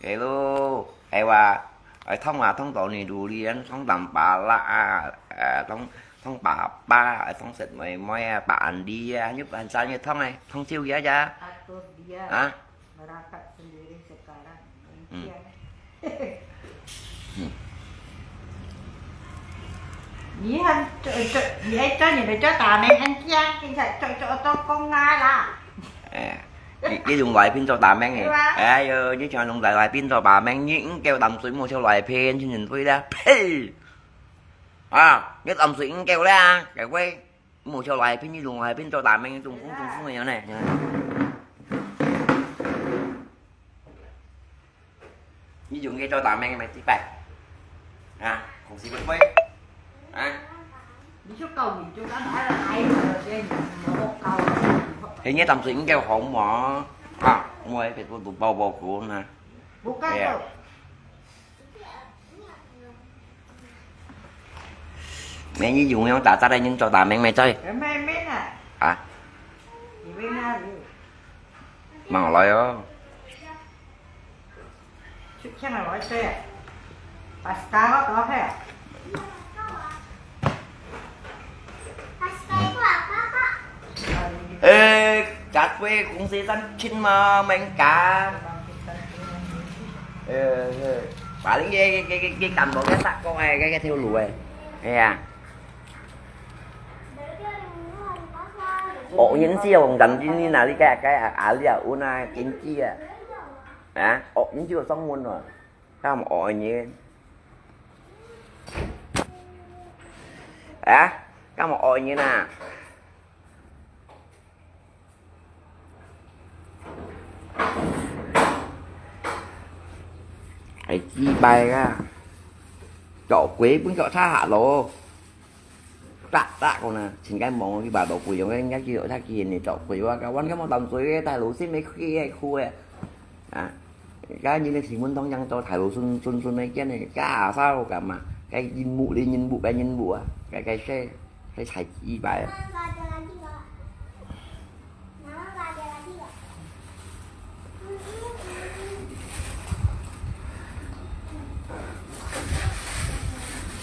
！Hello，哎哇，哎，通話通到你肚裡，通當爸爸啊，呃，通，通爸爸，哎，通食妹妹啊，爸安迪啊，你很少你通哎，通少爺呀？啊？Merapat sendiri sekarang. Hmm. Hmm. 你還做，做，你還做你的做大名很強，現在做，做到公安啦。哎，你，你用來賓做大名哎。對吧？哎喲，你全用來，來賓做大名，你應該淡水無少來賓，真正對啦。呸！啊，你淡水應該啦，各位。 無少來賓，你用來賓做大名，中風中風个樣呢。你用佢做大名个咩？幾擺？啊，公司會會？啊？你就告你就剛才來，這無告。人家當初應該好嘛？啊，我也別都都包包裹呢。不敢做。哎呀。 咩你用用打打个人做大名咩？啊？啊？你問哪裡？忙來哦。出錢來來說，把style都黑。 誒，隔壁公司真近嘛，免趕。誒，誒，paling佢，佢，佢，佢趕到該殺過誒，該，該條路誒。係啊。哦，人知啊，黃站經理哪裡該，該，啊，阿里啊，有那經紀啊。啊，哦，人就有上門了。 敢愛人？啊？敢愛人啊？還幾擺啊？搞鬼分搞差下咯。 Dak, dak kau na, sing kai mong ki ba do kui yong, ngai ki do thak ki ni do kui wa ka wan ka mo tam sui ke, tai lu sin me kui ai kui. Ah, ka ni le sing mun tong yang do tai lu sun, sun, sun me kian ni, ka sa lo ka ma, ka yin mu le yin mu, ka yin mu ah, ka, ka se, ka sai ki ba.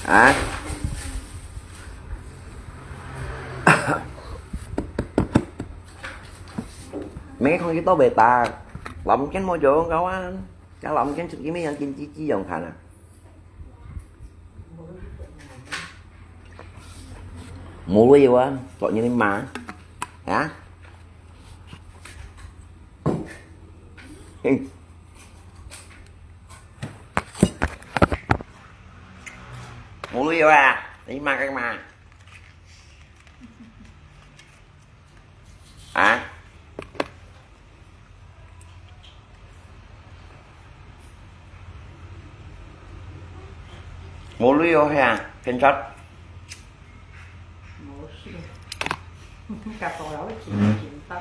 Hả? Mấy con cái tố bề ta, lắm cái môi trường kau á, cái lắm cái sự cái mấy con kim chi chi dòng thành à. Mulu ya wa, kok nyeri ma. Ya? Mulu ya wa, nyeri ma kai ma. Hả? Mulu ya, ya, kencat. Mulu sih. Kapong laut sih, cinta.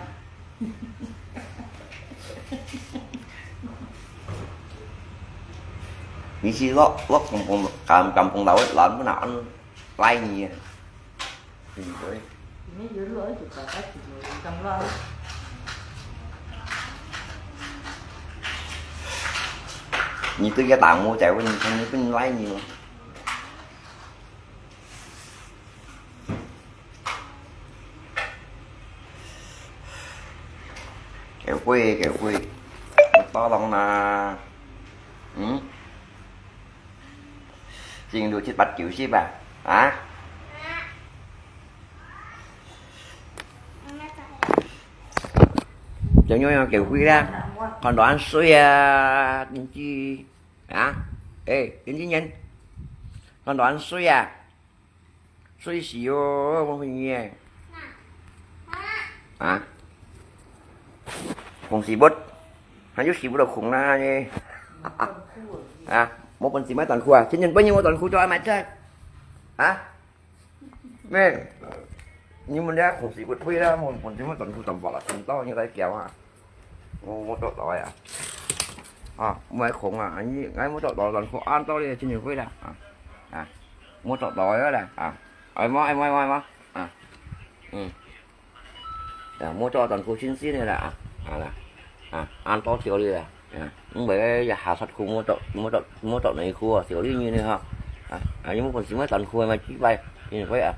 Ni si lok, lok kampung, kam-, kampung laut, laut pun nak an lai ni. Ui, ui. Ni tu ya tamu cai pun, ni pun lai ni. Kẹo quê, kẹo quê. Một to lòng là. Ừ? Xin được chết bắt kiểu ship à? Hả? Chào nhau, kẹo quê đó. Còn đồ ăn xui à, đừng chi. Hả? Ê, đừng chi nhện. Còn đồ ăn xui à? Xui xì ô, không phải nhẹ. Hả? Không xì bớt. 還有洗不到空啦呢。啊，無本事買短褲啊，今年半年無短褲就愛買這。啊？咩？你們這空洗不退啦，無本事買短褲怎麼了？真到你來講啊。我，我做到呀。啊，買空啊，你，哎，我做到短褲，按道理今年會啦，啊，啊，我做到了啦，啊，哎，我，哎，我，我，我，啊，嗯。 啊，無做短褲新鮮个啦，啊，啊啦，啊，恁多條理啦，啊，毋會也下殺褲，無做，無做，無做內褲啊，條理你呢哈，啊，啊，你無本事買短褲嘛，幾擺，你會啊，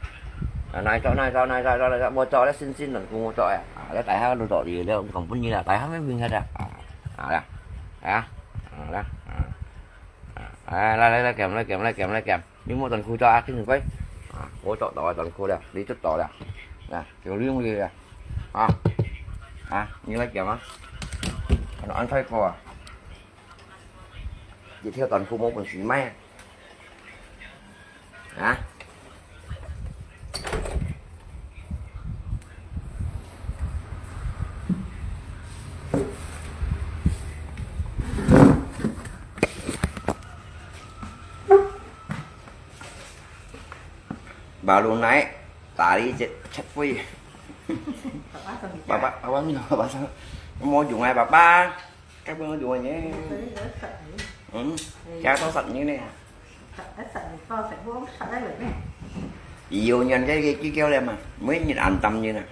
啊，哪一做，哪一做，哪一做，哪一做，無做咧，新鮮短褲無做呀，啊，咧大家都做了，講本人啦，大家咩名下啊，啊，啊啦，啊，啊啦，啊，啊，來來來，減，來減，來減，來減。 你無短褲著啊，真係貴。啊，我著到啊短褲了，你著到了。啊，就利用你了。啊，啊，你來講啊。安，安泰國啊，一條短褲無本事買啊。啊？ Baru naik, tali chat, chat pui. Papa, papa, papa, papa, papa, mau jumpa papa. Các bạn mau jumpa nhé. Ừ, kéo tao sạch như này. Yêu nhận cái, cái, cái kéo này mà, mới nhìn an tâm như này.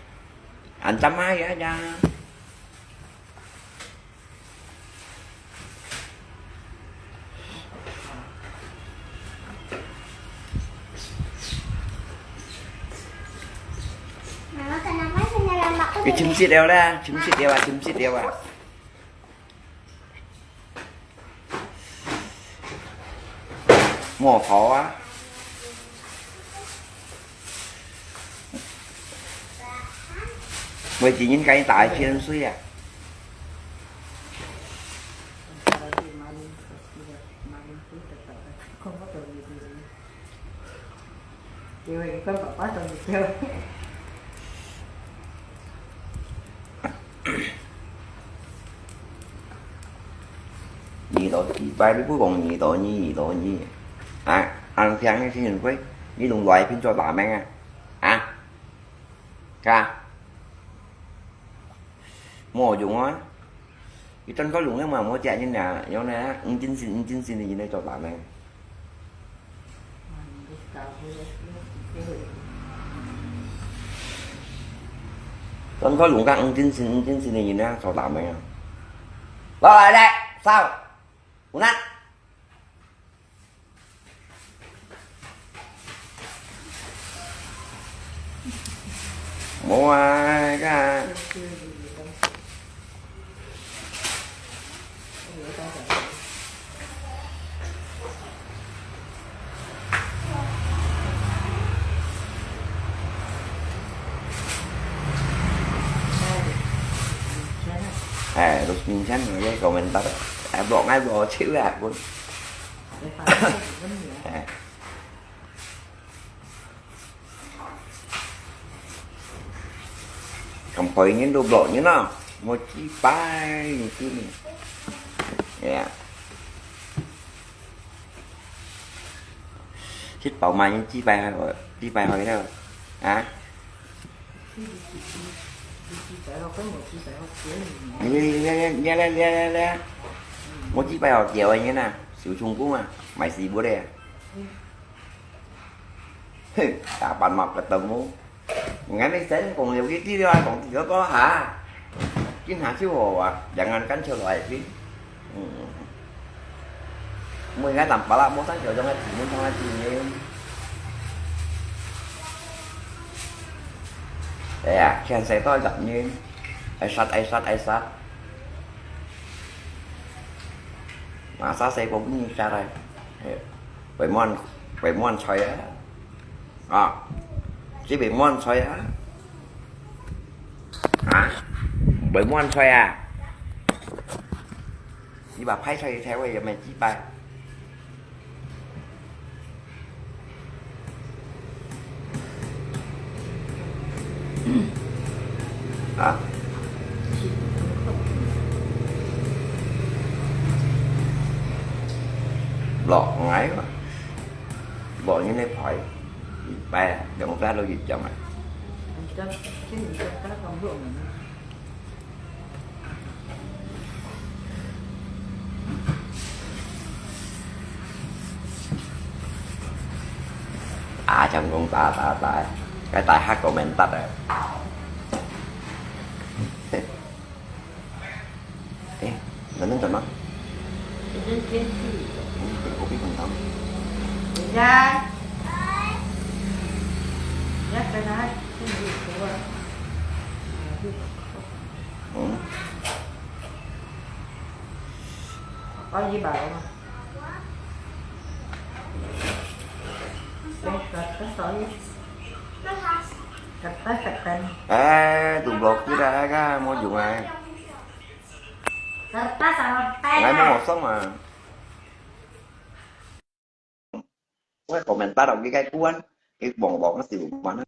An tâm ai vậy cha? Cái chim xịt đeo ra, chim xịt đeo à, chim xịt đeo à. Mò khó á. Mới chỉ những cái tại trên suối à. Kêu con papa tao kêu. Nhị tổ, bài đi bố còn nhị tổ nhị, nhị tổ nhị. À, ăn phiang cái xin quấy, nhị lùng loại phiên cho bà mẹ à. À, ca. Mua dùng á. Cái chân có dùng nhưng mà mua chạy như nè, giống nè, ứng tin xin, ứng tin xin thì như này cho bà mẹ. Con có lùng căng tin xin, tin xin thì nhìn nè, sao làm mày à? Lo lại đây, sao? Unat. Mua ra. Eh, terus minsan, komentar. Eh, blok ngai blok chịu ya pun. Eh. Không phải những đồ blok như nó. Một chi pai như thế này. Ya. Chết bảo mà những chi pai hỏi, chi pai hỏi đâu. Hả? Lẹ, lẹ, lẹ, lẹ, lẹ. Một chi pai hỏi kiểu anh như nè. Sử dụng cũng mà. Mày gì bữa đây à? Hê, kapan mau ketemu? Ngani sen kong liu ki ti liu ai kong ti liu to ha. Kin ha chiu ho wa, jangan kan chiu lo ai kin. Hmm. Mui ngai tam pala mo sang chiu jong ai ti mun thong ai ti ni. Ê à, khen sai to jap ni. Ai sat, ai sat, ai sat. Mà sao sai kong ni sat ai. Ê, bai mon, bai mon choi á. À, chỉ bị muôn xoay à? Hả? Bị muôn xoay à? Chỉ bà phải xoay theo bây giờ mày chỉ bài. Hả? 落𠊎嘛，落人个牌，一擺啊，兩隻都一樣啊。啊，像講打打打，該大學個面搭啊。 哎，你们怎么？今天天气，嗯，我被很疼。人家，人家跟他跟你说啊。嗯。哦，一百了吗？对，多少？十八，十八。哎，都blok kita kan, mau jumpa. Kertas sama pena. Ngai mau ngosong mah. Weh, komentar dong, cái cái cuốn, cái vòng vòng nó xỉu mà nó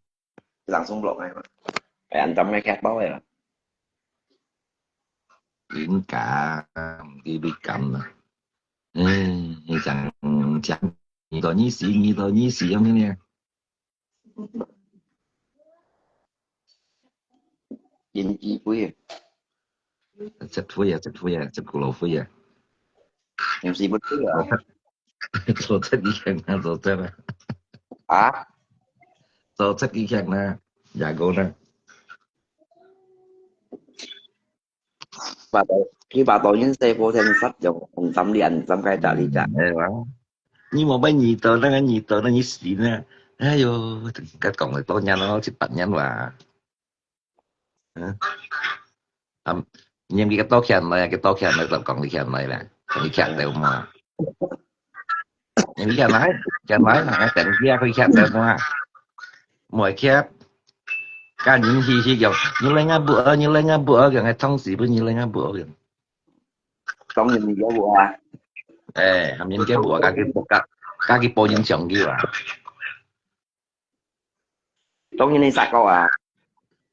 langsung blok ngay mà. Phải ăn trong ngay kẹt bao vậy. Dính cả, đi đi cầm mà. Ê, chẳng, chẳng, nhị tờ nhị sĩ, nhị tờ nhị sĩ không thế nè. Dính chi quỷ. Chết quỷ à, chết quỷ à, chết cô lô quỷ à. Em xí bút quỷ à. Tổ chức đi khen nè, tổ chức nè. Hả? Tổ chức đi khen nè. Dạ cô nè. Bà tổ, khi bà tổ yến xe vô thêm sắt dòng, ông tắm đi ăn, tắm cái trả đi trả. Ê, wow. Nyi mò bai nyi tau, nang nyi tau, nang nyi stin na. Ayo, kat kong lai to nyan lo, chi pat nyan wa. Hả? Am, nyi ki kat to khian lai, ki to khian lai, kat kong li khian lai la. Kong li khian lai ma. Nyi li khian lai, khian lai, na, teng kia ko khian lai ma. Moi khian. Ka nyi hi hi yong, nyi lai nga bu, nyi lai nga bu, yong ai thong si bu, nyi lai nga bu, yong. Tông nhìn dễ bụa à? Ê, hàm nhìn dễ bụa, các cái bộ, các, các cái bộ nhìn chồng kia à? Tông nhìn đi sạc câu à?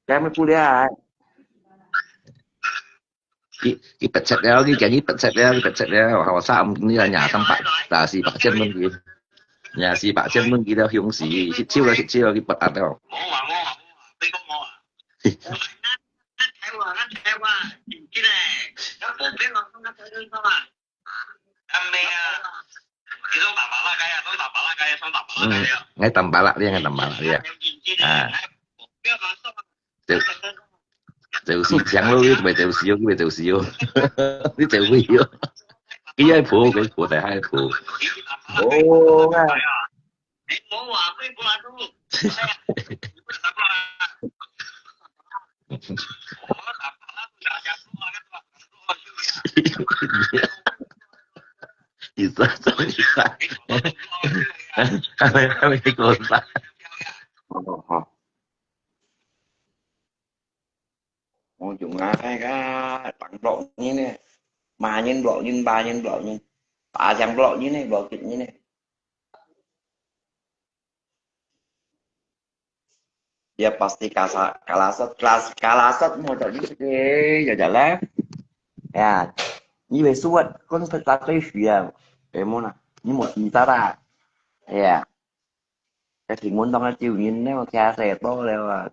Cái mới phu đĩa à? Cái, cái bật sạch đéo, cái, cái bật sạch đéo, cái bật sạch đéo, họ sao ông đi là nhà tăm bạc, ta xì bạc chân môn kia. Nhà xì bạc chân môn kia đéo hiong xì, xịt chiêu đéo, xịt chiêu đéo, cái bật ăn đéo. Hm, ngai tăm bả lạ đi, ngai tăm bả lạ đi. À. Tiểu, tiểu sĩ chàng lô, đi, tiểu sĩ, đi, tiểu sĩ. Đi, tiểu sĩ. Cái ai phủ, cái phủ, tại hai phủ. Ồ, ngai. Isa, isa, isa. Kami, kami, kota. Ôi, chúng ai ka, tăng blok như này. Mà nhân blok nhân, ba nhân blok nhân. Ba chàng blok như này, blok chụp như này. Dia pasti kasa-, kalasat, kalas-, kalasat mo jadi, eh, ya jalan. Ya, ni besok kon peta ke ya. Eh, mo na, ni mo kita ta. Ya. Cái thì muốn tông cái chiều nhìn nó kia xe to leo à.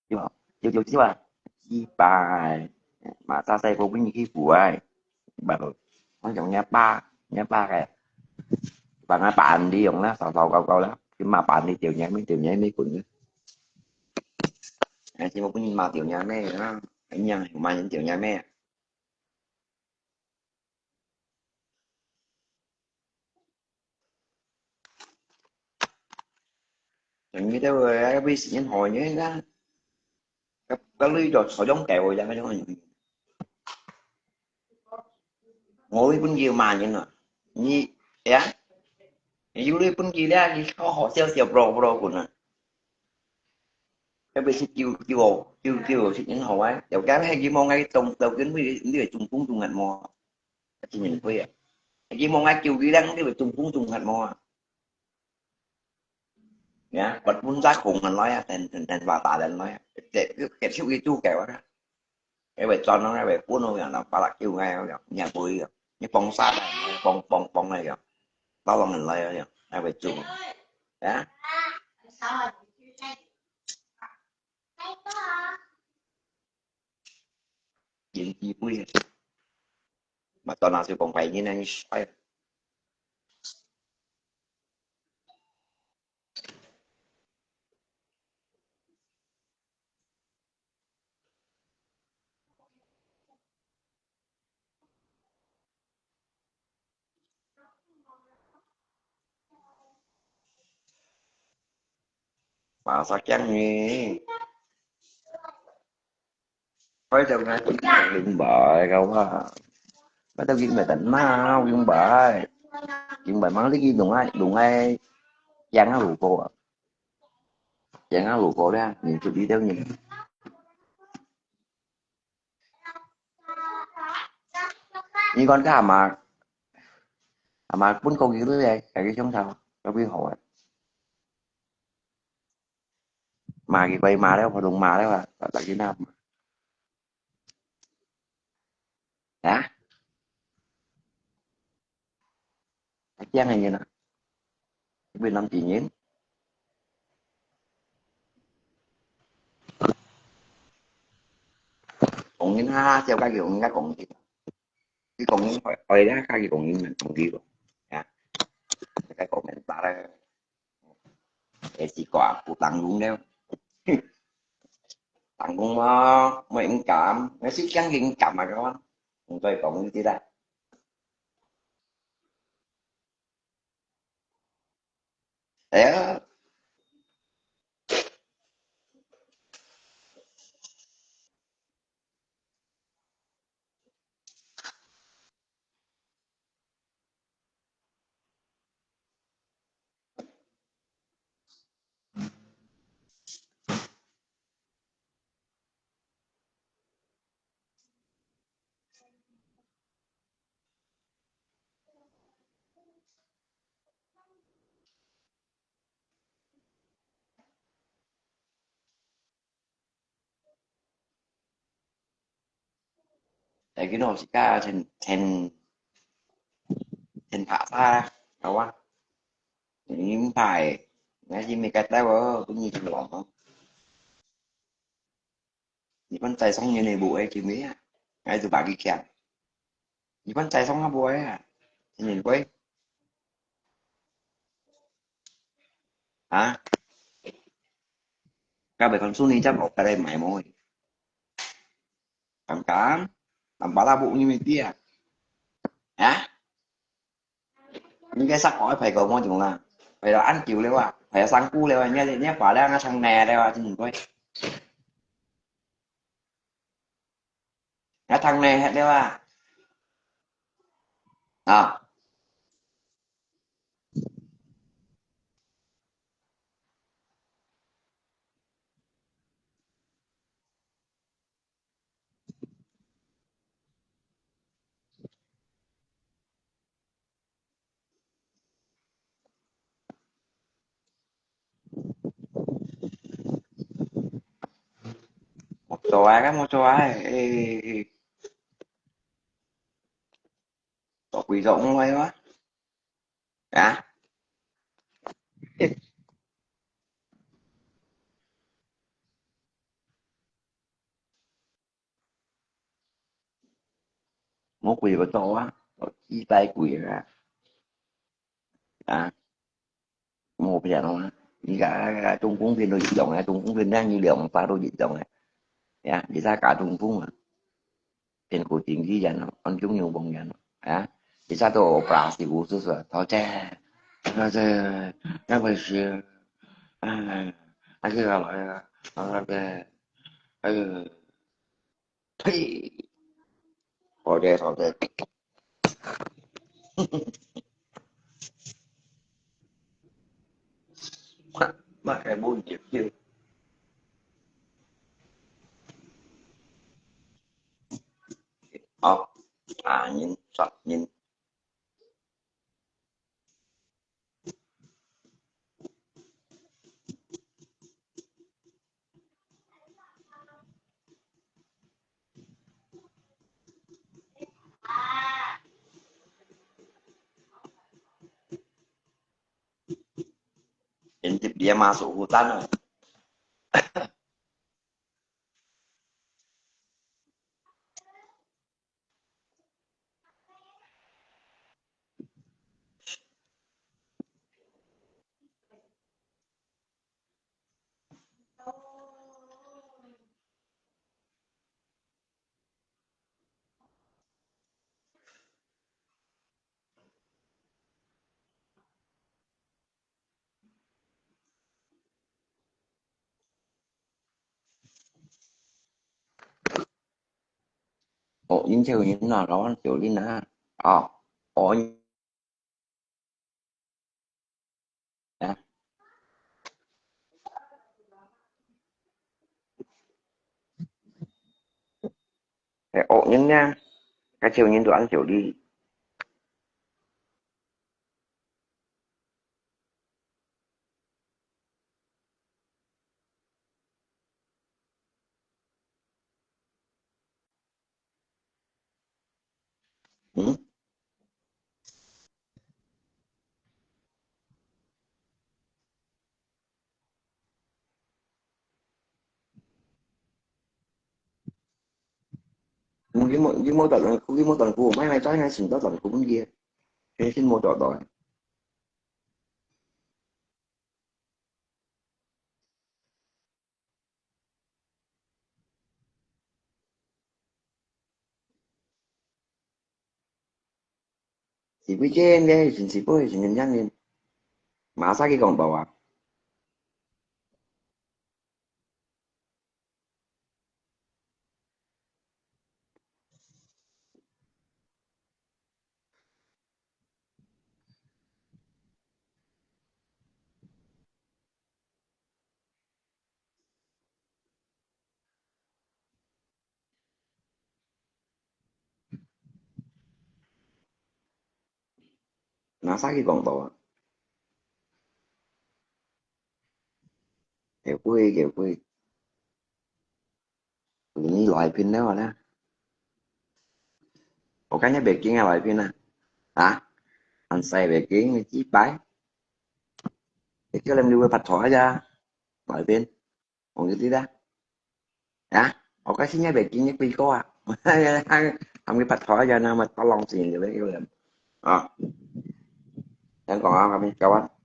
Chiều, chiều, chiều, chiều à. Chi bài. Mà ta xe cô cũng như cái phủ ai. Bà, nó giống nhà ba, nhà ba cái. Bà ngã bàn đi giống là sáu sáu cầu cầu lắm. Cái mà bàn đi chiều nhảy mấy, chiều nhảy mấy cuốn nữa. Ai, chỉ một cái nhìn mà chiều nhảy mấy nữa. Anh nhang, mà nhìn chiều nhảy mấy. Chẳng như thế rồi, cái ví dụ như hỏi như thế đó. Cái, cái lý do họ giống kẹo vậy, cái giống như. Ngồi bên kia mà như nó. Như, ya. Như lý bên kia là, như có họ xèo xèo bro bro của nó. Cái ví dụ kêu, kêu, kêu, kêu, sự nhân hậu ấy. Kiểu cái hay gì mà ngay trong tàu kiến mới, mới trùng phúng trùng ngặt mò. Cái gì mình quên à. Cái gì mà ngay kêu đi đang, mới trùng phúng trùng ngặt mò. Ya, bật vốn giá khủng ngàn nói à, thành, thành, thành và tài lẫn nói à. Để cái, cái siêu cái chu kẹo á. Cái bài cho nó, cái bài cuốn nó, nó, nó, nó, nó, nó, nó, nó, nó, nó, nó, 你放沙來，放放放來个，打浪人來个，還會中。啊？人機會，嘛當然是講壞人啊，你衰。Masa kiang ni. Ôi, tao ngai kin bai kau ha. Ba tao kin bai tan ma kin bai. Kin bai mang li kin dung ai, dung ai. Kiang a lu ko. Kiang a lu ko dia, ni tu di tao ni. Ni kon ka ma. Ama pun ko kin lu ai, ka ki chong thao, ka ki ho ai. มากี่ใบมาแล้ว พอลงมาแล้วอะ ตักที่น้ำนะ เที่ยงให้เย็นนะ เป็นน้ำจีนเย็น ของเย็นห้าเจ้าก็อยู่ของเย็นก็ของเย็น cái con yến hỏi, hỏi đó, cái con yến mình không đi rồi. Hả? Cái con mình ta đó. Để chỉ có của tặng đúng đéo. Tặng đúng mà, mà em cảm, nó xíu chán thì em cảm mà các bạn. Không tôi còn như thế đó. Đấy. แต่กินออกสิกาเทนเทนเทนผาซ่าเขาว่าอย่างนี้มันถ่ายนะที่มีกระแตว่าเออคุณมีกินหลอม 你们再送你那部爱情没啊？还是把给看？你们再送那部啊？你会啊？该被看书你家宝该来买么？敢敢？敢把那部你们爹啊？ 你个啥个排个么种啦？排到恁久了啊，排到三姑了啊，你你把两个长奶了啊，真不会。那长奶还了啊？啊。 Một chó ai, một chó ai. Ê, ê, ê. Có quỷ rộng không ai á? Hả? Một quỷ có chó á, có chi tay quỷ á. À, một cái đó á. Như cả, cả Trung Quốc phiên đồ dị động á, Trung Quốc phiên đang như liệu mà phá đồ dị động á. Ya, bisa cả Trung Quốc mà. Phiên cổ chính di dân, con chúng nhiều bông dân. Ya, bisa tô pra si gu su su, thao che. Thao che, các bạn sư. À, à, cái gọi là, à, cái, ừ. Phi. Thôi đi, thôi đi. Mà, mà cái buôn chuyện chứ. Ơ, à, nhìn, sạch nhìn. 入這馬手負擔啊。哦，恁少人啊，老闆少人啊，哦，哦，啊，係惡人啊，該少人都恁少哩。 嗯？佢無，佢無短，佢無短褲，買買轉來先到短褲分佢，佢先無找到。 是不是這樣呢？是不是這樣呢？馬上去講到啊。 拿啥去廣告啊？業配，業配。你來賓了啦。我看你北京啊，來賓啊。啊？恁細北京，你幾擺？你叫人留个白頭啊，來賓。 我个知啦。啊，我个新年北京个几个啊，还没拍拖呀，那么到浪子个那个啊。想讲啊，还没搞完。